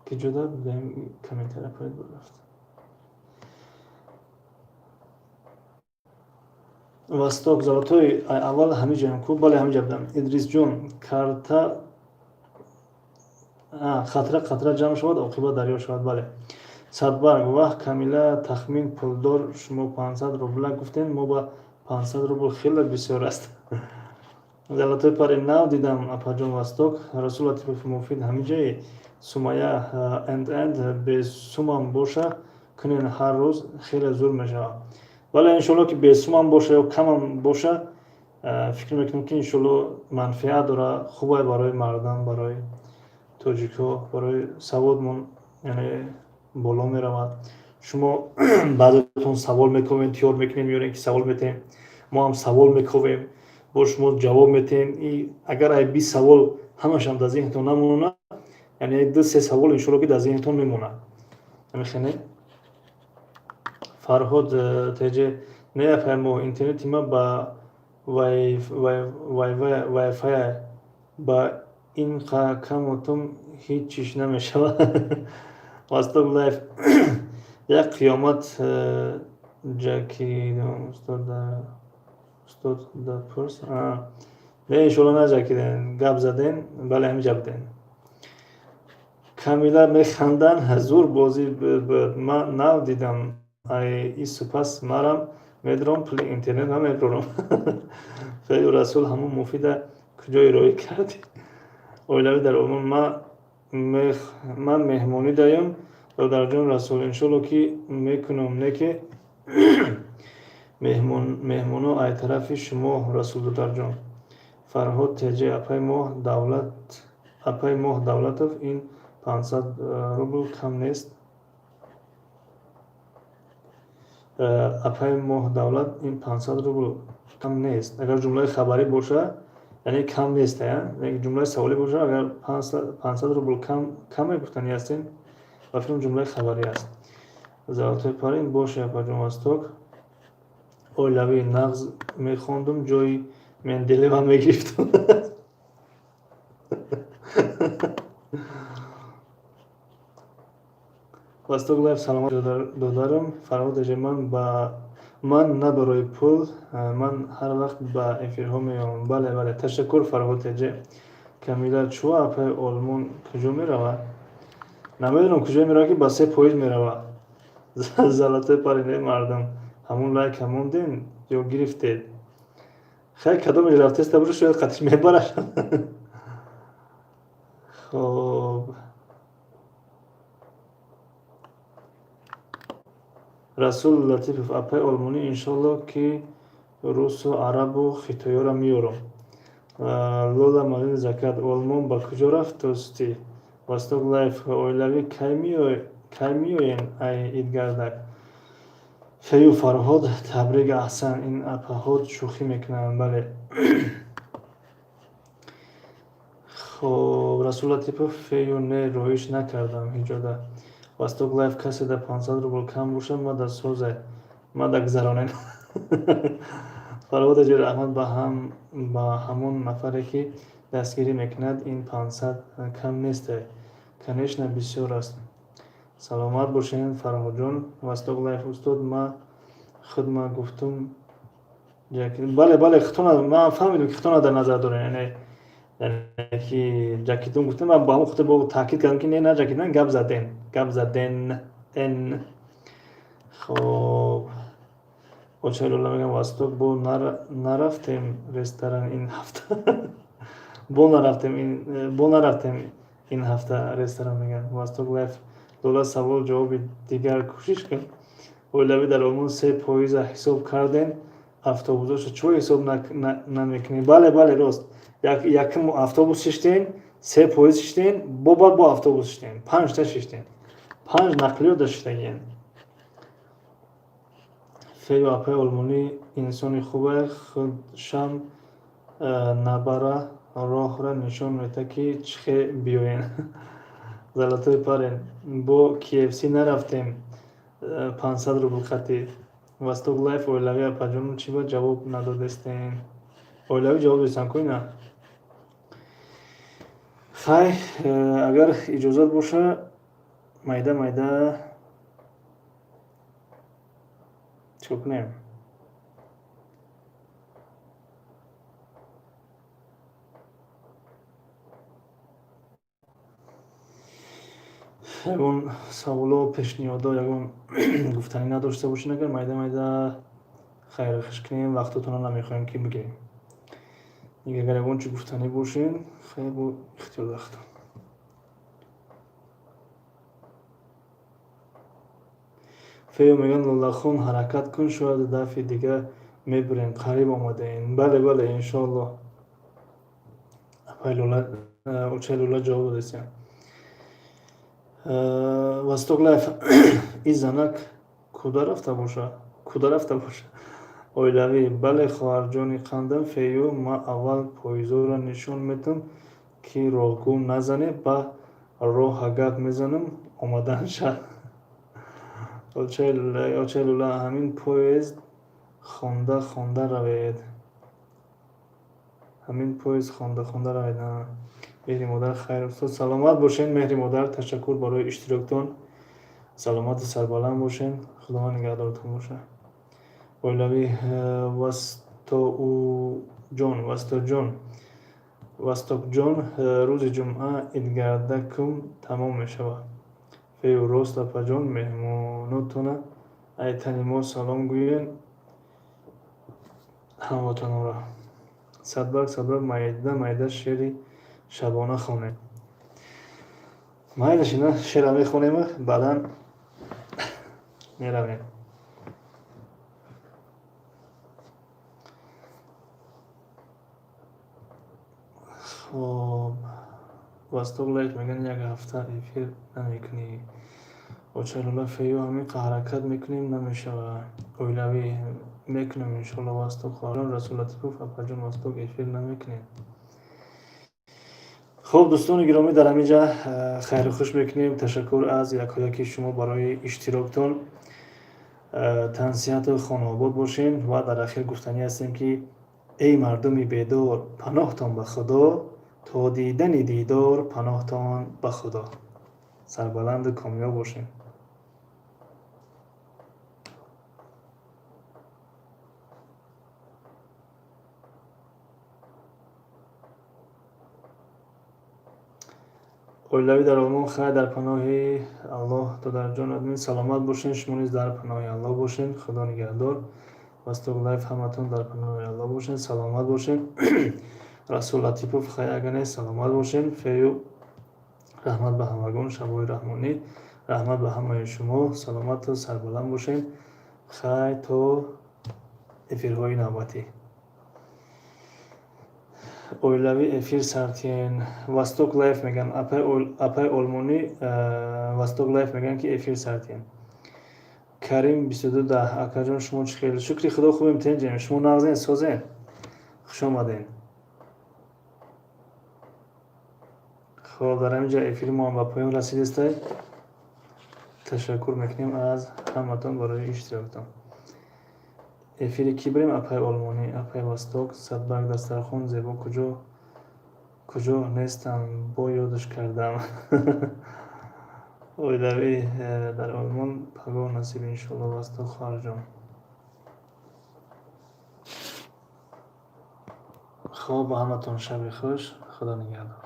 Ки ҷуда будем, комментария поид рафт. Восток золотой аввал ҳамиҷаям ку. Бале, ҳамиҷа будам. Идрисҷон, карта қатра қатра ҷамъ шавад, оқибат дарё шавад. Бале. Садбарг, ваҳ, Камила, тахмин пулдор шумо, 500 рубла гуфтем, мо ба 500 рубл хеле бисёр аст. Золотой парень, нав дидам, апаҷон Восток. Расул Латипов, Муфид ҳамиҷае. Сумая энд энд, бесумам боша, кунен ҳар рӯз, хеле зур мешавад. Бале, иншоалло, ки бесумам боша ё камам боша, фикр мекунам, ки иншоалло манфиат дора, хубай барои мардам, барои тоҷикҳо, барои саводмон, яъне боло меравад. Шумо баъзетон савол мековем, тиёр мекунем, меорем, ки савол метаҳем, мо ҳам савол мековем, бо шумо ҷавоб метаҳем. И агар ай 20 савол ҳамашам дар зеҳнтон намонад, яъне ду се савол иншоалло, ки дар зеҳнтон мемонад. Амихене, Фарҳод теҷе, не, апай мо, интернети ма ба вайфай ба ин каму тум ҳеҷ чиш намешавад. Восток лайф, як қиёмат ҷакидам, устод да пурс. Не, иншоалло, наҷакидем, гап задем. Бале, ҳамиҷа будем. Камила механдан, зур бозӣ буд, ман нав дидам. Ай ису пас марам медорам, пули интернет ма мебарорам. Фею Расул, ҳамун Муфида куҷо ироӣ кардӣ? Оилавӣ дар Олмон, ман меҳмонӣ даём. Додарҷон Расул, иншоалло, ки мекунам, не ки меҳмоно ай тарафи шумо, Расул додарҷон. Фарҳод теҷе, апаи моҳ давлат, апаи Моҳ Давлатов, ин 500 рубл кам нест. Апаи Моҳдавлат, ин 500 рубл кам нест. Агар ҷумлаи хабарӣ боша, яъне кам нест, ҷумлаи саволӣ боша, агар 500 рубл кам мегуфтани ҳастем, ба фикрам ҷумлаи хабарӣ аст. Золотой парень боше, апаҷон Восток. Оилавӣ нағз мехондум, ҷои Менделева мегирифтам. Восток Лайф, саломат додарам. Фарҳод эже, ман на барои пул, ман ҳар вақт ба эфирҳо меоям. Бале, бале, ташаккур, Фарҳод эже. Камила, чӯ апаи Олмон куҷо меравад? Намедонам куҷо меравад, ки ба се поезд меравад. Золотой парень, мардум, ҳамун лайка мондем ё гирифтед? Хай, кадомеш рафтеста боша, шояд қатиш мебарад. Хоб, Расул Латипов, апаи олмонӣ, иншолло, ки русу арабу хитоёро меёрам. Лола Мадини Закат, Олмон ба куҷо рафт, дӯстӣ? Восток Лайф, оилавӣ, кай меоем ай идгардак? Фею Фарҳод, табрик, аҳсан, ин апаҳод шӯхӣ мекунанд, бале. Хоб, Расул Латипов, фею, не, роиш накардам ҳиҷода. Восток Лайф, касе да 500 рубл кам бошад, мада созай, мада гузаронед. Фарҳод аҷи, раҳмат ба ҳамон нафаре, ки дастгирӣ мекунад, ин 500 кам нестай, конечно, бисёр аст. Саломат бошед, Фарҳодҷон. Восток Лайф, устод, ма худ ма гуфтум. Бале, бале, худтона ман фаҳмидам, ки худтона дар назар дорем, яъне ки ҷакидон гуфтем, ман ба ҳамон хотир бо таъкид кардам, ки не, на ҷакидан, гап заден, гап заден н. Хоб, очаи Лола мегам, Восток, бо нарафтем ресторан ин ҳафта, бо нарафтем ин, бо нарафтем ин ҳафта ресторан, мегам. Восток Лайф, Лола, савол ҷавоби дигар кӯшиш кун. Оилавӣ, дар Олмон се поиза ҳисоб кардем, автобусоша чӯ ҳисоб намекунем? Бале, бале, рост, якум автобус шиштем, се поезд шиштем, бо баъд бо автобус шиштем, панҷта шиштем, панҷ нақлиёта шиштагием. Фею, апаи олмонӣ инсони хубе, худшам набара роҳра нишон медиҳад, ки чӣ хел биёен. Золотой парень, бо KFC нарафтем 500 рубл хати. Восток Лайф, оилавӣ, апаҷон, чӣ ба ҷавоб надодестем? Оилавӣ ҷавоб додистам ку ина. Хай, агар иҷозат боша, майда майда чикор кунем? Ягон саволо, пешниҳодо, ягон гуфтанӣ надошта бошед, агар майда майда хайру хуш кунем, вақтотонро намехоҳем, ки бигирем. Агар ягон чӣ гуфтанӣ бошед, хай, бо ихтиёр дахтон. Фею мегӯянд, Лолахон, ҳаракат кун, шояд дафъи дигар мебурем, қариб омадаем. Бале, бале, иншоаллоҳ. Апаи Лола, очаи Лола, ҷавоб додестем. Восток Лайф, ин занак куда рафта боша, куда рафта боша? Оилавӣ, бале, хоҳарҷони қандам. Фею, ма аввал поизоро нишон медиҳам, ки роҳгум назанӣ, ба роҳа гап мезанам, омаданша. Очаи Лола, ҳамин поезд хонда хонда равед, ҳамин поезд хонда хонда равед. Меҳри модар, хайр, устод, саломат бошед. Меҳри модар, ташаккур барои иштироктон, саломату сарбаланд бошед, Худованд нигаҳдоротон бошад. Оилавӣ, Вастоуҷон, Вастоҷон, Вастокҷон, рӯзи ҷумъа идгардакум тамом мешавад. Фею, рост, апаҷон, меҳмонотона айтани мо салом гӯед, ҳамватанонро. Садбарг, садбарг, майда майда шеъри шабона хонем. Майлаш, ина шеъра мехонем, баъдан меравем. Хоб, Восток Лайф мегӯянд, як ҳафта эфир намекунӣ. Очалула фею ҳамин ҳаракат мекунем, намешава. Оилавӣ мекунем, иншоалло. Восток хоҳарон Расул Латипов, апаҷон, Восток эфир намекунем. Хуб, дӯстони гиромӣ, дар ҳамин ҷа хайру хуш мекунем. Ташаккур аз якояки шумо барои иштироктон. Тансиҳату хонаобод бошем ва дар ахир гуфтанӣ ҳастем, ки эй мардуми бедор, паноҳтон ба Худо, то дидани дидор, паноҳтон ба Худо, сарбаланду комёб бошем. Оилавӣ дар Олмон, хайр, дар паноҳи Аллоҳ. Додарҷон админ, саломат бошен, шумо низ дар паноҳи Аллоҳ бошен, Худо нигаҳдор. Восток Лайф, ҳаматон дар паноҳи Аллоҳ бошен, саломат бошен. Расул Латипов, хайр, агар не, саломат бошен. Фею, раҳмат ба ҳамагон. Шабои раҳмонӣ, раҳмат ба ҳамаи шумо, саломату сарбаланд бошен. Хайр, то эфирҳои навбатӣ. Оилавӣ эфир сартиен, Восток Лайф мегӯянд, апаи олмонӣ. Восток Лайф мегӯянд, ки эфир сартиен. Карим 2210, акаҷон, шумо чӣ хел? Шукри Худо, хубем, тенҷем. Шумо нағзен, созен? Хуш омаден. Хоб, дар ҳамин ҷо эфири мо ҳам ба поён расидистай. Ташаккур мекунем аз ҳаматон барои иштироктон. Эфири кӣ бирем, апаи олмонӣ, апаи Восток? Садбарг, дастархон зебо. Куҷо, куҷо нестам, бо ёдаш кардам. Оилавӣ дар Олмон, пагоҳ насиб, иншоалло. Восток хоҳарҷон. Хоб, ба ҳаматон шаби хуш, Худо нигаҳдор.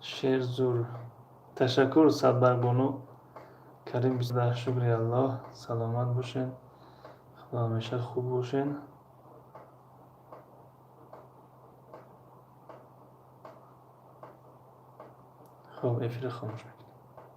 Шер зур, ташаккур, Садбаргбону. Карим 20, шукри Аллоҳ, саломат бошен, Худо ҳамеша хуб бошен. Хоб, эфира хомӯш мекунем.